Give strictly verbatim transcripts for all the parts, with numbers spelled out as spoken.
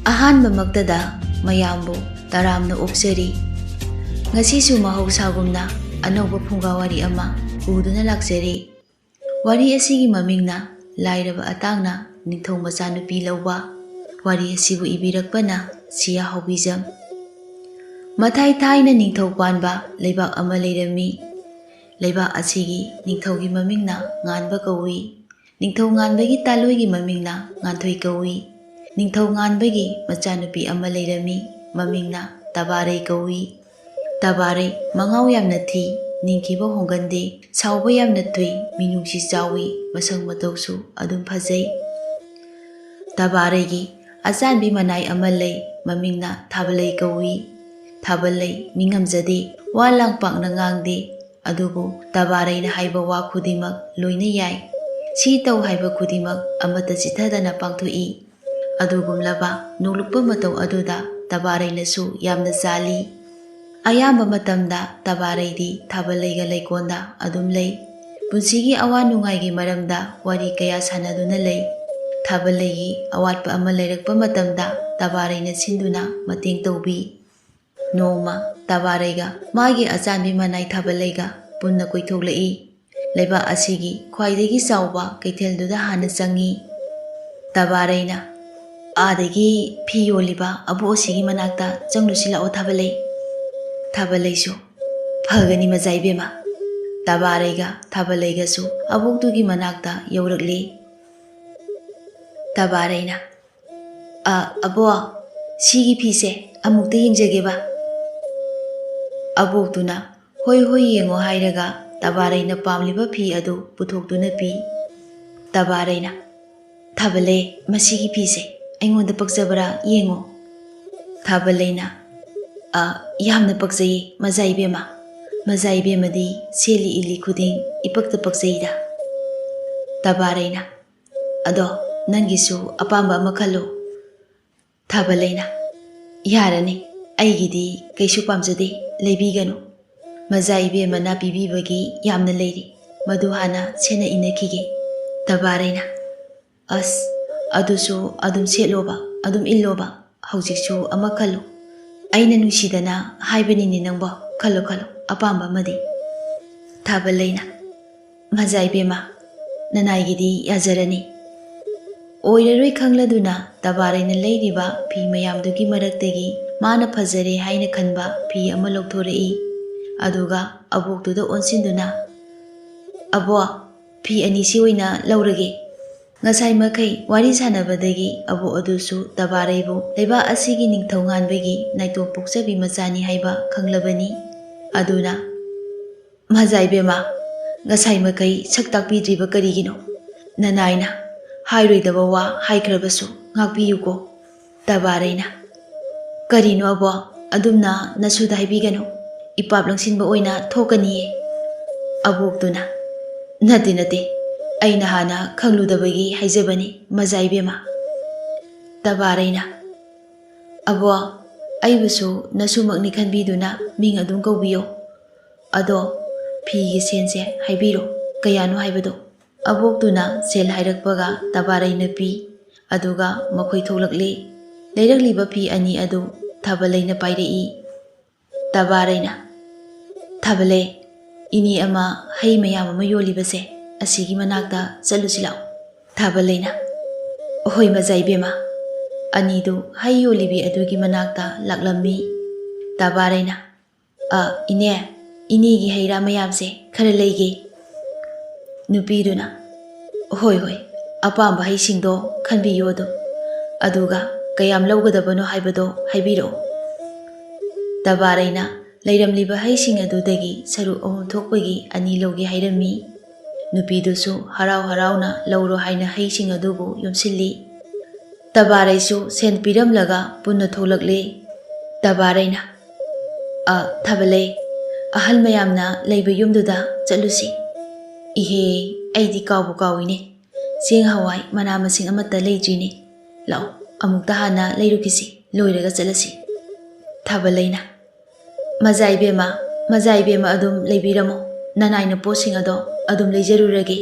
ꯑꯍꯥꯟꯕꯃꯛꯇꯗ ꯃꯌꯥꯝꯕꯨ ꯇꯔꯥꯝꯅ ꯑꯣꯛꯆꯔꯤ꯫ ꯉꯁꯤꯁꯨ ꯃꯍꯧꯁꯥꯒꯨꯝꯅ ꯑꯅꯧꯕ ꯐꯨꯡꯒꯥ ꯋꯥꯔꯤ ꯑꯃ ꯄꯨꯗꯨꯅ ꯂꯥꯛꯆꯔꯤ꯫ ꯋꯥꯔꯤ ꯑꯁꯤꯒꯤ ꯃꯃꯤꯡꯅ ꯂꯥꯏꯔꯕ ꯑꯇꯥꯡꯅ ꯅꯤꯡꯊꯧ ꯃꯆꯥꯅꯨꯄꯤ ꯂꯧꯕ꯫ ꯋꯥꯔꯤ ꯑꯁꯤꯕꯨ ꯏꯕꯤꯔꯛꯄꯅ ꯁꯤꯌꯥ ꯍꯥꯎꯕꯤꯖꯝ꯫ ꯃꯊꯥꯏ ꯊꯥꯏꯅ ꯅꯤꯡꯊꯧ ꯄꯥꯟꯕ ꯂꯩꯕꯥꯛ ꯑꯃ ꯂꯩꯔꯝꯃꯤ꯫ ꯂꯩꯕꯥꯛ ꯑꯁꯤꯒꯤ ꯅꯤꯡꯊꯧꯒꯤ ꯃꯃꯤꯡꯅ ꯉꯥꯟꯕ ꯀꯧꯏ꯫ ꯅꯤꯡꯊꯧ ꯉꯥꯟꯕꯒꯤ ꯇꯥꯂꯣꯏꯒꯤ ꯃꯃꯤꯡꯅ ꯉꯥꯟꯊꯣꯏ ꯀꯧꯏ꯫ ꯅꯤꯡꯊꯧ ꯉꯥꯟꯕꯒꯤ ꯃꯆꯥꯅꯨꯄꯤ ꯑꯃ ꯂꯩꯔꯝꯃꯤ, ꯃꯃꯤꯡꯅ ꯇꯕꯥꯔꯩ ꯀꯧꯏ꯫ ꯇꯕꯥꯔꯩ ꯃꯉꯥꯎ ꯌꯥꯝꯅ ꯊꯤ, ꯅꯤꯡꯈꯤꯕ ꯍꯣꯡꯒꯟꯗꯦ, ꯁꯥꯎꯕ ꯌꯥꯝꯅ ꯊꯨꯏ, ꯃꯤꯅꯨꯡꯁꯤ ꯆꯥꯎꯏ, ꯃꯁꯛ ꯃꯇꯧꯁꯨ ꯑꯗꯨꯝ ꯐꯖꯩ꯫ ꯇꯕꯥꯔꯩꯒꯤ ꯑꯆꯥꯟꯕꯤ ꯃꯅꯥꯏ ꯑꯃ ꯂꯩ, ꯃꯃꯤꯡꯅ ꯊꯥꯕꯂꯩ ꯀꯧꯏ꯫ ꯊꯥꯕꯂꯩ ꯃꯤ ꯉꯝꯖꯗꯦ, ꯋꯥ ꯂꯥꯡ ꯄꯥꯛꯅ ꯉꯥꯡꯗꯦ, ꯑꯗꯨꯕꯨ ꯇꯕꯥꯔꯩꯅ ꯍꯥꯏꯕ ꯋꯥ ꯈꯨꯗꯤꯡꯃꯛ ꯂꯣꯏꯅ ꯌꯥꯏ꯫ ꯁꯤ ꯇꯧ ꯍꯥꯏꯕ ꯈꯨꯗꯤꯡꯃꯛ ꯑꯃꯠꯇ ꯆꯤꯠꯊꯗꯅ ꯄꯥꯡꯊꯣꯛꯏ꯫ ꯑꯗꯨꯒꯨꯝꯂꯕ ꯅꯣꯛꯂꯨꯛꯄ ꯃꯇꯧ ꯑꯗꯨꯗ ꯇꯕꯥꯔꯩꯅꯁꯨ ꯌꯥꯝꯅ ꯆꯥꯜꯂꯤ꯫ ꯑꯌꯥꯝꯕ ꯃꯇꯝꯗ ꯇꯕꯥꯔꯩꯗꯤ ꯊꯥꯕꯂꯩꯒ ꯂꯩꯀꯣꯟꯗ ꯑꯗꯨꯝ ꯂꯩ꯫ ꯄꯨꯟꯁꯤꯒꯤ ꯑꯋꯥ ꯅꯨꯡꯉꯥꯏꯒꯤ ꯃꯔꯝꯗ ꯋꯥꯔꯤ ꯀꯌꯥ ꯁꯥꯟꯅꯗꯨꯅ ꯂꯩ꯫ ꯊꯥꯕꯂꯩꯒꯤ ꯑꯋꯥꯠꯄ ꯑꯃ ꯂꯩꯔꯛꯄ ꯃꯇꯝꯗ ꯇꯕꯥꯔꯩꯅ ꯁꯤꯟꯗꯨꯅ ꯃꯇꯦꯡ ꯇꯧꯕꯤ꯫ ꯅꯣꯡꯃ ꯇꯕꯥꯔꯩꯒ ꯃꯥꯒꯤ ꯑꯆꯥꯟꯕꯤ ꯃꯅꯥꯏ ꯊꯥꯕꯂꯩꯒ ꯄꯨꯟꯅ ꯀꯣꯏꯊꯣꯛꯂꯛꯏ꯫ ꯂꯩꯕꯥꯛ ꯑꯁꯤꯒꯤ ꯈ꯭ꯋꯥꯏꯗꯒꯤ ꯆꯥꯎꯕ ꯀꯩꯊꯦꯜꯗꯨꯗ ꯍꯥꯟꯅ ꯆꯪꯉꯤ꯫ ꯇꯕꯥꯔꯩꯅ, "ꯑꯥꯗꯒꯤ ꯐꯤ ꯌꯣꯜꯂꯤꯕ ꯑꯕꯣꯛ ꯑꯁꯤꯒꯤ ꯃꯅꯥꯛꯇ ꯆꯪꯂꯨꯁꯤ ꯂꯥꯛꯑꯣ ꯊꯥꯕꯂꯩ꯫" ꯊꯥꯕꯂꯩꯁꯨ, "ꯐꯒꯅꯤ ꯃꯆꯥ ꯏꯕꯦꯝꯃ꯫" ꯇꯕꯥꯔꯩꯒ ꯊꯥꯕꯂꯩꯒꯁꯨ ꯑꯕꯣꯛꯇꯨꯒꯤ ꯃꯅꯥꯛꯇ ꯌꯧꯔꯛꯂꯤ꯫ ꯇꯕꯥꯔꯩꯅ, "ꯑ, ꯑꯕꯣꯛ, ꯁꯤꯒꯤ ꯐꯤꯁꯦ ꯑꯃꯨꯛꯇ ꯌꯦꯡꯖꯒꯦꯕ꯫" ꯑꯕꯣꯛꯇꯨꯅ "ꯍꯣꯏ, ꯍꯣꯏ, ꯌꯦꯡꯉꯣ" ꯍꯥꯏꯔꯒ ꯇꯕꯥꯔꯩꯅ ꯄꯥꯝꯂꯤꯕ ꯐꯤ ꯑꯗꯨ ꯄꯨꯊꯣꯛꯇꯨꯅ ꯄꯤ꯫ ꯇꯕꯥꯔꯩꯅ, "ꯊꯥꯕꯂꯩ, ꯃꯁꯤꯒꯤ ꯐꯤꯁꯦ ꯑꯩꯉꯣꯟꯗ ꯄꯛꯆꯕ꯭ꯔꯥ ꯌꯦꯡꯉꯣ꯫" ꯊꯥꯕꯂꯩꯅ, "ꯑ, ꯌꯥꯝꯅ ꯄꯛꯆꯩꯌꯦ ꯃꯖꯥ ꯏꯕꯦꯝꯃ꯫ ꯃꯖꯥ ꯏꯕꯦꯝꯃꯗꯤ ꯁꯦꯠꯂꯤ ꯏꯜꯂꯤ ꯈꯨꯗꯤꯡ ꯏꯄꯛꯇ ꯄꯛꯆꯩꯗ꯫" ꯇꯕꯥꯔꯩꯅ, "ꯑꯗꯣ ꯅꯪꯒꯤꯁꯨ ꯑꯄꯥꯝꯕ ꯑꯃ ꯈꯜꯂꯣ꯫" ꯊꯥꯕꯂꯩꯅ, "ꯌꯥꯔꯅꯤ, ꯑꯩꯒꯤꯗꯤ ꯀꯩꯁꯨ ꯄꯥꯝꯖꯗꯦ, ꯂꯩꯕꯤꯒꯅꯨ꯫ ꯃꯖꯥ ꯏꯕꯦꯝꯃꯅ ꯄꯤꯕꯤꯕꯒꯤ ꯌꯥꯝꯅ ꯂꯩꯔꯤ, ꯃꯗꯨ ꯍꯥꯟꯅ ꯁꯦꯠꯅ ꯏꯟꯅꯈꯤꯒꯦ꯫" ꯇꯕꯥꯔꯩꯅ, "ꯑꯁ, ꯑꯗꯨꯁꯨ ꯑꯗꯨꯝ ꯁꯦꯠꯂꯣꯕ, ꯑꯗꯨꯝ ꯏꯜꯂꯣꯕ꯫ ꯍꯧꯖꯤꯛꯁꯨ ꯑꯃ ꯈꯜꯂꯨ꯫ ꯑꯩꯅ ꯅꯨꯡꯁꯤꯗꯅ ꯍꯥꯏꯕꯅꯤꯅꯦ ꯅꯪꯕꯣ, ꯈꯜꯂꯣ ꯈꯜꯂꯣ ꯑꯄꯥꯝꯕ ꯑꯃꯗꯤ꯫ ꯊꯥꯕꯜꯂꯩꯅ, "ꯃꯖꯥ ꯏꯕꯦꯝꯃ, ꯅꯅꯥꯏꯒꯤꯗꯤ ꯌꯥꯖꯔꯅꯤ"꯫ ꯑꯣꯏꯔꯔꯣꯏ ꯈꯪꯂꯗꯨꯅ ꯇꯕꯥꯔꯩꯅ ꯂꯩꯔꯤꯕ ꯐꯤ ꯃꯌꯥꯝꯗꯨꯒꯤ ꯃꯔꯛꯇꯒꯤ ꯃꯥꯅ ꯐꯖꯔꯦ ꯍꯥꯏꯅ ꯈꯟꯕ ꯐꯤ ꯑꯃ ꯂꯧꯊꯣꯔꯛꯏ꯫ ꯑꯗꯨꯒ ꯑꯕꯣꯛꯇꯨꯗ ꯑꯣꯟꯁꯤꯟꯗꯨꯅ, "ꯑꯕꯣꯛ, ꯐꯤ ꯑꯅꯤꯁꯤ ꯑꯣꯏꯅ ꯂꯧꯔꯒꯦ"꯫ ꯉꯁꯥꯏ ꯃꯈꯩ ꯋꯥꯔꯤ ꯁꯥꯟꯅꯕꯗꯒꯤ ꯑꯕꯣꯛ ꯑꯗꯨꯁꯨ ꯇꯕꯥꯔꯩꯕꯨ ꯂꯩꯕꯥꯛ ꯑꯁꯤꯒꯤ ꯅꯤꯡꯊꯧ ꯉꯥꯟꯕꯒꯤ ꯅꯥꯏꯇꯣꯝ ꯄꯣꯛꯆꯕꯤ ꯃꯆꯥꯅꯤ ꯍꯥꯏꯕ ꯈꯪꯂꯕꯅꯤ꯫ ꯑꯗꯨꯅ, "ꯃꯖꯥ ꯏꯕꯦꯝꯃ, ꯉꯁꯥꯏ ꯃꯈꯩ ꯁꯛ ꯇꯥꯛꯄꯤꯗ꯭ꯔꯤꯕ ꯀꯔꯤꯒꯤꯅꯣ? ꯅꯅꯥꯏꯅ ꯍꯥꯏꯔꯣꯏꯗꯕ ꯋꯥ ꯍꯥꯏꯈ꯭ꯔꯕꯁꯨ ꯉꯥꯛꯄꯤꯌꯨꯀꯣ"꯫ ꯇꯕꯥꯔꯩꯅ, "ꯀꯔꯤꯅꯣ ꯑꯕꯣꯛ, ꯑꯗꯨꯝꯅ ꯅꯁꯨꯗ ꯍꯥꯏꯕꯤꯒꯅꯨ, ꯏꯄꯥꯞ ꯂꯪꯁꯤꯟꯕ ꯑꯣꯏꯅ ꯊꯣꯛꯀꯅꯤꯌꯦ"꯫ ꯑꯕꯣꯛꯇꯨꯅ, "ꯅꯠꯇꯦ ꯅꯠꯇꯦ, ꯑꯩꯅ ꯍꯥꯟꯅ ꯈꯪꯂꯨꯗꯕꯒꯤ ꯍꯥꯏꯖꯕꯅꯤ ꯃꯖꯥ ꯏꯕꯦꯝꯃ"꯫ ꯇꯕꯥꯔꯩꯅ, "ꯑꯕꯣꯛ, ꯑꯩꯕꯨꯁꯨ ꯅꯁꯨꯃꯛꯅꯤ ꯈꯟꯕꯤꯗꯨꯅ ꯃꯤꯡ ꯑꯗꯨꯝ ꯀꯧꯕꯤꯌꯣ꯫ ꯑꯗꯣ ꯐꯤꯒꯤ ꯁꯦꯟꯁꯦ ꯍꯥꯏꯕꯤꯔꯣ, ꯀꯌꯥꯅꯣ ꯍꯥꯏꯕꯗꯣ"꯫ ꯑꯕꯣꯛꯇꯨꯅ ꯁꯦꯜ ꯍꯥꯏꯔꯛꯄꯒ ꯇꯕꯥꯔꯩꯅ ꯄꯤ꯫ ꯑꯗꯨꯒ ꯃꯈꯣꯏ ꯊꯣꯛꯂꯛꯂꯦ꯫ ꯂꯩꯔꯛꯂꯤꯕ ꯐꯤ ꯑꯅꯤ ꯑꯗꯨ ꯊꯥꯕꯜꯂꯩꯅ ꯄꯥꯏꯔꯛꯏ꯫ ꯇꯕꯥꯔꯩꯅ, "ꯊꯥꯕꯜꯂꯩ, ꯏꯅꯦ ꯑꯃ ꯍꯩ ꯃꯌꯥꯝ ꯑꯃ ꯌꯣꯜꯂꯤꯕꯁꯦ, ꯑꯁꯤꯒꯤ ꯃꯅꯥꯛꯇ ꯆꯠꯂꯨꯁꯤ ꯂꯥꯛꯑꯣ"꯫ ꯊꯥꯕꯜꯂꯩꯅ, "ꯍꯣꯏ ꯃꯖꯥ ꯏꯕꯦꯝꯃ"꯫ ꯑꯅꯤꯗꯨ ꯍꯩ ꯌꯣꯜꯂꯤꯕꯤ ꯑꯗꯨꯒꯤ ꯃꯅꯥꯛꯇ ꯂꯥꯛꯂꯝꯃꯤ꯫ ꯇꯕꯥꯔꯩꯅ, "ꯑ, ꯏꯅꯦ, ꯏꯅꯦꯒꯤ ꯍꯩ ꯔꯥ ꯃꯌꯥꯝꯁꯦ ꯈꯔ ꯂꯩꯒꯦ"꯫ ꯅꯨꯄꯤꯗꯨꯅ, "ꯍꯣꯏ, ꯍꯣꯏ, ꯑꯄꯥꯝꯕ ꯍꯩꯁꯤꯡꯗꯣ ꯈꯟꯕꯤꯌꯨ ꯑꯗꯨꯝ, ꯑꯗꯨꯒ ꯀꯌꯥꯝ ꯂꯧꯒꯗꯕꯅꯣ ꯍꯥꯏꯕꯗꯣ ꯍꯥꯏꯕꯤꯔꯛꯑꯣ"꯫ ꯇꯕꯥꯔꯩꯅ ꯂꯩꯔꯝꯂꯤꯕ ꯍꯩꯁꯤꯡ ꯑꯗꯨꯗꯒꯤ ꯁꯔꯨꯛ ꯑꯍꯨꯝ ꯊꯣꯛꯄꯒꯤ ꯑꯅꯤ ꯂꯧꯒꯦ ꯍꯥꯏꯔꯝꯃꯤ꯫ ꯅꯨꯄꯤꯗꯨꯁꯨ ꯍꯔꯥꯎ ꯍꯔꯥꯎꯅ ꯂꯧꯔꯣ ꯍꯥꯏꯅ ꯍꯩꯁꯤꯡ ꯑꯗꯨꯕꯨ ꯌꯣꯝꯁꯤꯜꯂꯤ꯫ ꯇꯕꯥꯔꯩꯁꯨ ꯁꯦꯟ ꯄꯤꯔꯝꯂꯒ ꯄꯨꯟꯅ ꯊꯣꯛꯂꯛꯂꯦ꯫ ꯇꯕꯥꯔꯩꯅ, "ꯑ, ꯊꯥꯕꯜꯂꯩ, ꯑꯍꯜ ꯃꯌꯥꯝꯅ ꯂꯩꯕ ꯌꯨꯝꯗꯨꯗ ꯆꯠꯂꯨꯁꯤ"꯫ "ꯏꯍꯦ, ꯑꯩꯗꯤ ꯀꯥꯎꯕꯨ ꯀꯥꯎꯏꯅꯦ, ꯆꯦꯡ ꯍꯋꯥꯏ ꯃꯅꯥ ꯃꯁꯤꯡ ꯑꯃꯠꯇ ꯂꯩꯗ꯭ꯔꯤꯅꯦ꯫ ꯂꯥꯛꯑꯣ, ꯑꯃꯨꯛꯇ ꯍꯥꯟꯅ ꯂꯩꯔꯨꯈꯤꯁꯤ, ꯂꯣꯏꯔꯒ ꯆꯠꯂꯁꯤ"꯫ ꯊꯥꯕꯜꯂꯩꯅ, "ꯃꯖꯥ ꯏꯕꯦꯝꯃ, ꯃꯖꯥ ꯏꯕꯦꯝꯃ ꯑꯗꯨꯝ ꯂꯩꯕꯤꯔꯝꯃꯣ, ꯅꯅꯥꯏꯅ ꯄꯣꯠꯁꯤꯡ ꯑꯗꯣ ꯑꯗꯨꯝ ꯂꯩꯖꯔꯨꯔꯒꯦ"꯫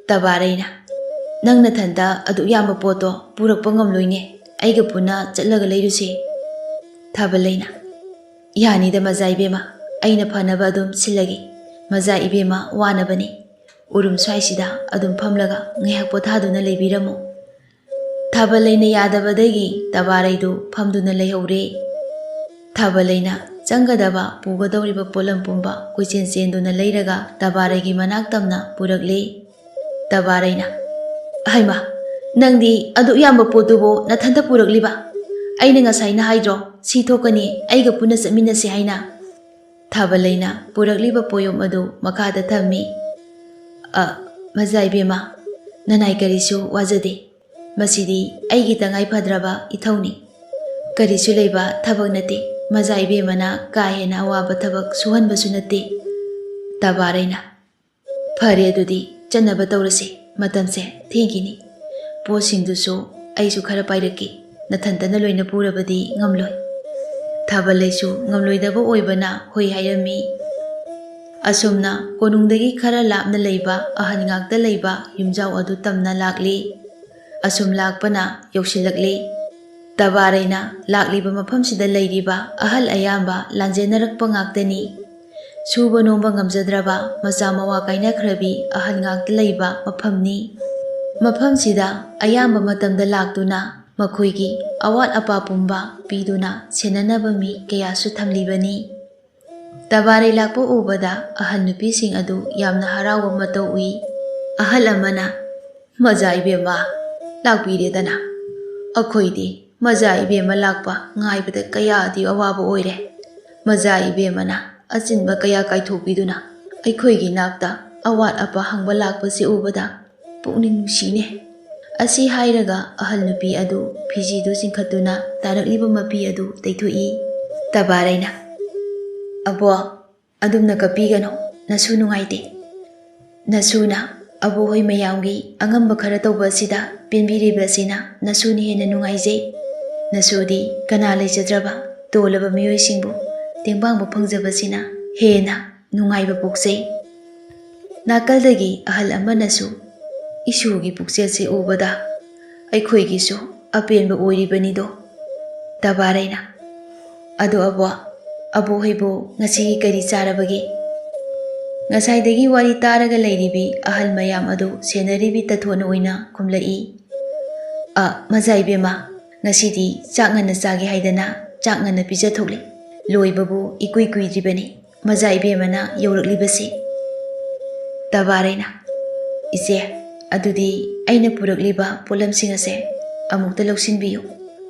ꯇꯕꯥꯔꯩꯅ, "ꯅꯪ ꯅꯊꯟꯇ ꯑꯗꯨꯛ ꯌꯥꯝꯕ ꯄꯣꯠꯇꯣ ꯄꯨꯔꯛꯄ ꯉꯝꯂꯣꯏꯅꯦ, ꯑꯩꯒ ꯄꯨꯟꯅ ꯆꯠꯂꯒ ꯂꯩꯔꯨꯁꯦ꯫" ꯊꯥꯕꯜꯂꯩꯅ, "ꯌꯥꯅꯤꯗ ꯃꯖꯥ ꯏꯕꯦꯝꯃ, ꯑꯩꯅ ꯐꯅꯕ ꯑꯗꯨꯝ ꯁꯤꯜꯂꯒꯦ꯫ ꯃꯖꯥ ꯏꯕꯦꯝꯃ ꯋꯥꯅꯕꯅꯤ, ꯎꯔꯨꯝ ꯁ꯭ꯋꯥꯏꯁꯤꯗ ꯑꯗꯨꯝ ꯐꯝꯂꯒ ꯉꯥꯏꯍꯥꯛ ꯄꯣꯊꯥꯗꯨꯅ ꯂꯩꯕꯤꯔꯝꯃꯨ꯫" ꯊꯥꯕꯜꯂꯩꯅ ꯌꯥꯗꯕꯗꯒꯤ ꯇꯕꯥꯔꯩꯗꯨ ꯐꯝꯗꯨꯅ ꯂꯩꯍꯧꯔꯦ꯫ ꯊꯥꯕꯜꯂꯩꯅ ꯆꯪꯒꯗꯕ ꯄꯨꯒꯗꯧꯔꯤꯕ ꯄꯣꯠꯂꯝ ꯄꯨꯝꯕ ꯀꯣꯏꯆꯦꯟ ꯆꯦꯟꯗꯨꯅ ꯂꯩꯔꯒ ꯇꯕꯥꯔꯩꯒꯤ ꯃꯅꯥꯛ ꯇꯝꯅ ꯄꯨꯔꯛꯂꯦ꯫ ꯇꯕꯥꯔꯩꯅ, "ꯍꯩꯃꯥ, ꯅꯪꯗꯤ ꯑꯗꯨꯛ ꯌꯥꯝꯕ ꯄꯣꯠꯇꯨꯕꯨ ꯅꯊꯟꯇ ꯄꯨꯔꯛꯂꯤꯕ? ꯑꯩꯅ ꯉꯁꯥꯏꯅ ꯍꯥꯏꯗ꯭ꯔꯣ, ꯁꯤ ꯊꯣꯛꯀꯅꯤ, ꯑꯩꯒ ꯄꯨꯟꯅ ꯆꯠꯃꯤꯟꯅꯁꯤ ꯍꯥꯏꯅ?" ꯊꯥꯕꯜꯂꯩꯅ ꯄꯨꯔꯛꯂꯤꯕ ꯄꯣꯌꯣꯝ ꯑꯗꯨ ꯃꯈꯥꯗ ꯊꯝꯃꯤ꯫ "ꯑ, ꯃꯖꯥ ꯏꯕꯦꯝꯃ, ꯅꯅꯥꯏ ꯀꯔꯤꯁꯨ ꯋꯥꯖꯗꯦ꯫ ꯃꯁꯤꯗꯤ ꯑꯩꯒꯤ ꯇꯉꯥꯏ ꯐꯗ꯭ꯔꯕ ꯏꯊꯧꯅꯤ꯫ ꯀꯔꯤꯁꯨ ꯂꯩꯕ ꯊꯕꯛ ꯅꯠꯇꯦ꯫ ꯃꯖꯥ ꯏꯕꯦꯝꯃꯅ ꯀꯥ ꯍꯦꯟꯅ ꯑꯋꯥꯕ ꯊꯕꯛ ꯁꯨꯍꯟꯕꯁꯨ ꯅꯠꯇꯦ꯫" ꯇꯕꯥꯔꯩꯅ, "ꯐꯔꯦ, ꯑꯗꯨꯗꯤ ꯆꯠꯅꯕ ꯇꯧꯔꯁꯤ꯫ ꯃꯇꯝꯁꯦ ꯊꯦꯡꯈꯤꯅꯤ꯫ ꯄꯣꯠꯁꯤꯡꯗꯨꯁꯨ ꯑꯩꯁꯨ ꯈꯔ ꯄꯥꯏꯔꯛꯀꯦ꯫ ꯅꯊꯟꯇꯅ ꯂꯣꯏꯅ ꯄꯨꯔꯕꯗꯤ ꯉꯝꯂꯣꯏ꯫" ꯊꯥꯕꯜꯂꯩꯁꯨ ꯉꯝꯂꯣꯏꯗꯕ ꯑꯣꯏꯕꯅ ꯍꯣꯏ ꯍꯥꯏꯔꯝꯃꯤ꯫ ꯑꯁꯨꯝꯅ ꯀꯣꯅꯨꯡꯗꯒꯤ ꯈꯔ ꯂꯥꯞꯅ ꯂꯩꯕ ꯑꯍꯟ ꯉꯥꯛꯇ ꯂꯩꯕ ꯌꯨꯝꯖꯥꯎ ꯑꯗꯨ ꯇꯝꯅ ꯂꯥꯛꯂꯤ꯫ ꯑꯁꯨꯝ ꯂꯥꯛꯄꯅ ꯌꯧꯁꯤꯜꯂꯛꯂꯤ꯫ ꯇꯕꯥꯔꯩꯅ ꯂꯥꯛꯂꯤꯕ ꯃꯐꯝꯁꯤꯗ ꯂꯩꯔꯤꯕ ꯑꯍꯜ ꯑꯌꯥꯝꯕ ꯂꯥꯟꯖꯦꯟꯅꯔꯛꯄ ꯉꯥꯛꯇꯅꯤ꯫ ꯁꯨꯕ ꯅꯣꯝꯕ ꯉꯝꯖꯗ꯭ꯔꯕ ꯃꯆꯥ ꯃꯋꯥ ꯀꯥꯏꯅꯈ꯭ꯔꯕꯤ ꯑꯍꯜ ꯉꯥꯛꯇ ꯂꯩꯕ ꯃꯐꯝꯅꯤ꯫ ꯃꯐꯝꯁꯤꯗ ꯑꯌꯥꯝꯕ ꯃꯇꯝꯗ ꯂꯥꯛꯇꯨꯅ ꯃꯈꯣꯏꯒꯤ ꯑꯋꯥꯠ ꯑꯄꯥ ꯄꯨꯝꯕ ꯄꯤꯗꯨꯅ ꯁꯦꯟꯅꯅꯕ ꯃꯤ ꯀꯌꯥꯁꯨ ꯊꯝꯂꯤꯕꯅꯤ꯫ ꯇꯕꯥꯔꯩ ꯂꯥꯛꯄ ꯎꯕꯗ ꯑꯍꯜ ꯅꯨꯄꯤꯁꯤꯡ ꯑꯗꯨ ꯌꯥꯝꯅ ꯍꯔꯥꯎꯕ ꯃꯇꯧ ꯎꯏ꯫ ꯑꯍꯜ ꯑꯃꯅ, "ꯃꯖꯥ ꯏꯕꯦꯝꯃ, ꯂꯥꯛꯄꯤꯔꯦꯗꯅ꯫ ꯑꯩꯈꯣꯏꯗꯤ ꯃꯖꯥ ꯏꯕꯦꯝꯃ ꯂꯥꯛꯄ ꯉꯥꯏꯕꯗ ꯀꯌꯥꯗꯤ ꯑꯋꯥꯕ ꯑꯣꯏꯔꯦ꯫ ꯃꯖꯥ ꯏꯕꯦꯝꯃꯅ ꯑꯆꯤꯟꯕ ꯀꯌꯥ ꯀꯥꯏꯊꯣꯛꯄꯤꯗꯨꯅ ꯑꯩꯈꯣꯏꯒꯤ ꯅꯥꯛꯇ ꯑꯋꯥꯠ ꯑꯄꯥ ꯍꯪꯕ ꯂꯥꯛꯄꯁꯤ ꯎꯕꯗ ꯄꯨꯛꯅꯤꯡ ꯅꯨꯡꯁꯤꯅꯦ꯫" ꯑꯁꯤ ꯍꯥꯏꯔꯒ ꯑꯍꯜ ꯅꯨꯄꯤ ꯑꯗꯨ ꯐꯤꯖꯤꯗꯨ ꯆꯤꯡꯈꯠꯇꯨꯅ ꯇꯥꯔꯛꯂꯤꯕ ꯃꯄꯤ ꯑꯗꯨ ꯇꯩꯊꯣꯛꯏ꯫ ꯇꯕꯥꯔꯩꯅ, "ꯑꯕꯣ, ꯑꯗꯨꯝꯅ ꯀꯞꯄꯤꯒꯅꯨ, ꯅꯁꯨ ꯅꯨꯡꯉꯥꯏꯇꯦ꯫ ꯅꯁꯨꯅ ꯑꯕꯣꯍꯣꯏ ꯃꯌꯥꯝꯒꯤ ꯑꯉꯝꯕ ꯈꯔ ꯇꯧꯕ ꯑꯁꯤꯗ ꯄꯦꯟꯕꯤꯔꯤꯕ ꯑꯁꯤꯅ ꯅꯁꯨꯅ ꯍꯦꯟꯅ ꯅꯨꯡꯉꯥꯏꯖꯩ꯫ ꯅꯁꯨꯗꯤ ꯀꯅꯥ ꯂꯩꯖꯗ꯭ꯔꯕ ꯇꯣꯜꯂꯕ ꯃꯤꯑꯣꯏꯁꯤꯡꯕꯨ ꯇꯦꯡꯕꯥꯡꯕ ꯐꯪꯖꯕꯁꯤꯅ ꯍꯦꯟꯅ ꯅꯨꯡꯉꯥꯏꯕ ꯄꯣꯛꯆꯩ꯫" ꯅꯥꯀꯜꯗꯒꯤ ꯑꯍꯜ ꯑꯃꯅꯁꯨ, ꯏꯁꯨꯒꯤ ꯄꯨꯛꯆꯦꯜꯁꯦ ꯎꯕꯗ ꯑꯩꯈꯣꯏꯒꯤꯁꯨ ꯑꯄꯦꯟꯕ ꯑꯣꯏꯔꯤꯕꯅꯤꯗꯣ꯫ ꯇꯕꯥꯔꯩꯅ, "ꯑꯗꯣ ꯑꯕꯣ, ꯑꯕꯣ ꯍꯣꯏꯕꯨ ꯉꯁꯤꯒꯤ ꯀꯔꯤ ꯆꯥꯔꯕꯒꯦ?" ꯉꯁꯥꯏꯗꯒꯤ ꯋꯥꯔꯤ ꯇꯥꯔꯒ ꯂꯩꯔꯤꯕꯤ ꯑꯍꯜ ꯃꯌꯥꯝ ꯑꯗꯨ ꯁꯦꯟꯅꯔꯤꯕꯤ ꯇꯊꯣꯠꯅ ꯑꯣꯏꯅ ꯈꯨꯝꯂꯛꯏ꯫ "ꯑ, ꯃꯖꯥ ꯏꯕꯦꯝꯃ, ꯉꯁꯤꯗꯤ ꯆꯥꯛ ꯉꯟꯅ ꯆꯥꯒꯦ ꯍꯥꯏꯗꯅ ꯆꯥꯛ ꯉꯟꯅ ꯄꯤꯖꯊꯣꯛꯂꯦ꯫ ꯂꯣꯏꯕꯕꯨ ꯏꯀꯨꯏ ꯀꯨꯏꯗ꯭ꯔꯤꯕꯅꯤ ꯃꯖꯥ ꯏꯕꯦꯝꯃꯅ ꯌꯧꯔꯛꯂꯤꯕꯁꯤ꯫" ꯇꯕꯥꯔꯩꯅ, "ꯏꯆꯦ, ꯑꯗꯨꯗꯤ ꯑꯩꯅ ꯄꯨꯔꯛꯂꯤꯕ ꯄꯣꯠꯂꯝꯁꯤꯡ ꯑꯁꯦ ꯑꯃꯨꯛꯇ ꯂꯧꯁꯤꯟꯕꯤꯌꯨ,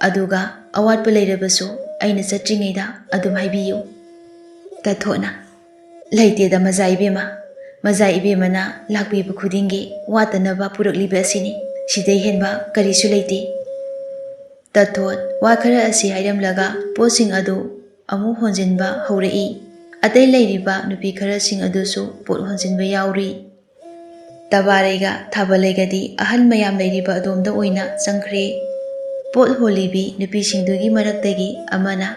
ꯑꯗꯨꯒ ꯑꯋꯥꯠꯄ ꯂꯩꯔꯕꯁꯨ ꯑꯩꯅ ꯆꯠꯇ꯭ꯔꯤꯉꯩꯗ ꯑꯗꯨꯝ ꯍꯥꯏꯕꯤꯌꯨ꯫" ꯇꯊꯣꯠꯅ, "ꯂꯩꯇꯦꯗ ꯃꯖꯥ ꯏꯕꯦꯝꯃ, ꯃꯖꯥ ꯏꯕꯦꯝꯃꯅ ꯂꯥꯛꯄꯤꯕ ꯈꯨꯗꯤꯡꯒꯤ ꯋꯥꯠꯇꯅꯕ ꯄꯨꯔꯛꯂꯤꯕ ꯑꯁꯤꯅꯤ, ꯁꯤꯗꯩ ꯍꯦꯟꯕ ꯀꯔꯤꯁꯨ ꯂꯩꯇꯦ꯫" ꯇꯊꯣꯠ ꯋꯥ ꯈꯔ ꯑꯁꯤ ꯍꯥꯏꯔꯝꯂꯒ ꯄꯣꯠꯁꯤꯡ ꯑꯗꯨ ꯑꯃꯨꯛ ꯍꯣꯟꯖꯤꯟꯕ ꯍꯧꯔꯛꯏ꯫ ꯑꯇꯩ ꯂꯩꯔꯤꯕ ꯅꯨꯄꯤ ꯈꯔꯁꯤꯡ ꯑꯗꯨꯁꯨ ꯄꯣꯠ ꯍꯣꯟꯖꯤꯟꯕ ꯌꯥꯎꯔꯤ꯫ ꯇꯕꯥꯔꯩꯒ ꯊꯥꯕꯂꯩꯒꯗꯤ ꯑꯍꯜ ꯃꯌꯥꯝ ꯂꯩꯔꯤꯕ ꯑꯗꯣꯝꯗ ꯑꯣꯏꯅ ꯆꯪꯈ꯭ꯔꯦ꯫ ꯄꯣꯠ ꯍꯣꯜꯂꯤꯕꯤ ꯅꯨꯄꯤꯁꯤꯡꯗꯨꯒꯤ ꯃꯔꯛꯇꯒꯤ ꯑꯃꯅ,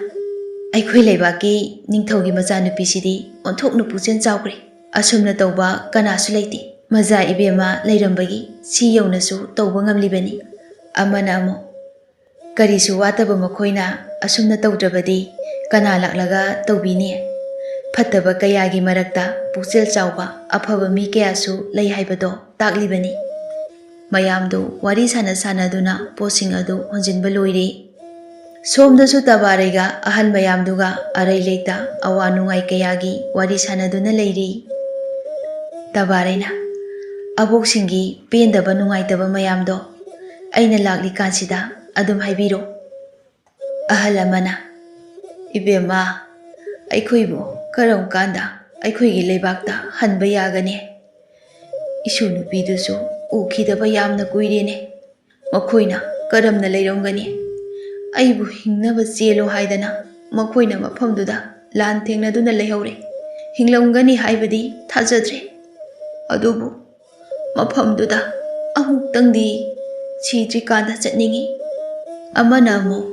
"ꯑꯩꯈꯣꯏ ꯂꯩꯕꯥꯛꯀꯤ ꯅꯤꯡꯊꯧꯒꯤ ꯃꯆꯥꯅꯨꯄꯤꯁꯤꯗꯤ ꯑꯣꯟꯊꯣꯛꯅ ꯄꯨꯛꯆꯦꯜ ꯆꯥꯎꯈ꯭ꯔꯦ꯫ ꯑꯁꯨꯝꯅ ꯇꯧꯕ ꯀꯅꯥꯁꯨ ꯂꯩꯇꯦ꯫ ꯃꯖꯥ ꯏꯕꯦꯝꯃ ꯂꯩꯔꯝꯕꯒꯤ ꯁꯤ ꯌꯧꯅꯁꯨ ꯇꯧꯕ ꯉꯝꯂꯤꯕꯅꯤ꯫" ꯑꯃꯅ ꯑꯃꯨꯛ, "ꯀꯔꯤꯁꯨ ꯋꯥꯠꯇꯕ ꯃꯈꯣꯏꯅ ꯑꯁꯨꯝꯅ ꯇꯧꯗ꯭ꯔꯕꯗꯤ ꯀꯅꯥ ꯂꯥꯛꯂꯒ ꯇꯧꯕꯤꯅꯤ? ꯐꯠꯇꯕ ꯀꯌꯥꯒꯤ ꯃꯔꯛꯇ ꯄꯨꯛꯆꯦꯜ ꯆꯥꯎꯕ ꯑꯐꯕ ꯃꯤ ꯀꯌꯥꯁꯨ ꯂꯩ ꯍꯥꯏꯕꯗꯣ ꯇꯥꯛꯂꯤꯕꯅꯤ꯫" ꯃꯌꯥꯝꯗꯨ ꯋꯥꯔꯤ ꯁꯥꯟꯅ ꯁꯥꯟꯅꯗꯨꯅ ꯄꯣꯠꯁꯤꯡ ꯑꯗꯨ ꯍꯣꯟꯖꯤꯟꯕ ꯂꯣꯏꯔꯦ꯫ ꯁꯣꯝꯗꯁꯨ ꯇꯕꯥꯔꯩꯒ ꯑꯍꯜ ꯃꯌꯥꯝꯗꯨꯒ ꯑꯔꯩ ꯂꯩꯇ ꯑꯋꯥ ꯅꯨꯡꯉꯥꯏ ꯀꯌꯥꯒꯤ ꯋꯥꯔꯤ ꯁꯥꯟꯅꯗꯨꯅ ꯂꯩꯔꯤ꯫ ꯇꯕꯥꯔꯩꯅ, "ꯑꯕꯣꯛꯁꯤꯡꯒꯤ ꯄꯦꯟꯗꯕ ꯅꯨꯡꯉꯥꯏꯇꯕ ꯃꯌꯥꯝꯗꯣ ꯑꯩꯅ ꯂꯥꯛꯂꯤꯀꯥꯟꯁꯤꯗ ꯑꯗꯨꯝ ꯍꯥꯏꯕꯤꯔꯣ꯫" ꯑꯍꯜ ꯑꯃꯅ, "ꯏꯕꯦꯝꯃ, ꯑꯩꯈꯣꯏꯕꯨ ꯀꯔꯝ ꯀꯥꯟꯗ ꯑꯩꯈꯣꯏꯒꯤ ꯂꯩꯕꯥꯛꯇ ꯍꯟꯕ ꯌꯥꯒꯅꯤ? ꯏꯁꯨ ꯅꯨꯄꯤꯗꯨꯁꯨ ꯎꯈꯤꯗꯕ ꯌꯥꯝꯅ ꯀꯨꯏꯔꯦꯅꯦ꯫ ꯃꯈꯣꯏꯅ ꯀꯔꯝꯅ ꯂꯩꯔꯝꯒꯅꯤ? ꯑꯩꯕꯨ ꯍꯤꯡꯅꯕ ꯆꯦꯜꯂꯣ ꯍꯥꯏꯗꯅ ꯃꯈꯣꯏꯅ ꯃꯐꯝꯗꯨꯗ ꯂꯥꯟ ꯊꯦꯡꯅꯗꯨꯅ ꯂꯩꯍꯧꯔꯦ꯫ ꯍꯤꯡꯂꯝꯒꯅꯤ ꯍꯥꯏꯕꯗꯤ ꯊꯥꯖꯗ꯭ꯔꯦ꯫ ꯑꯗꯨꯕꯨ ꯃꯐꯝꯗꯨꯗ ꯑꯃꯨꯛꯇꯪꯗꯤ ꯁꯤꯗ꯭ꯔꯤꯀꯥꯟꯗ ꯆꯠꯅꯤꯡꯏ꯫" ꯑꯃꯅ ꯑꯃꯨꯛ,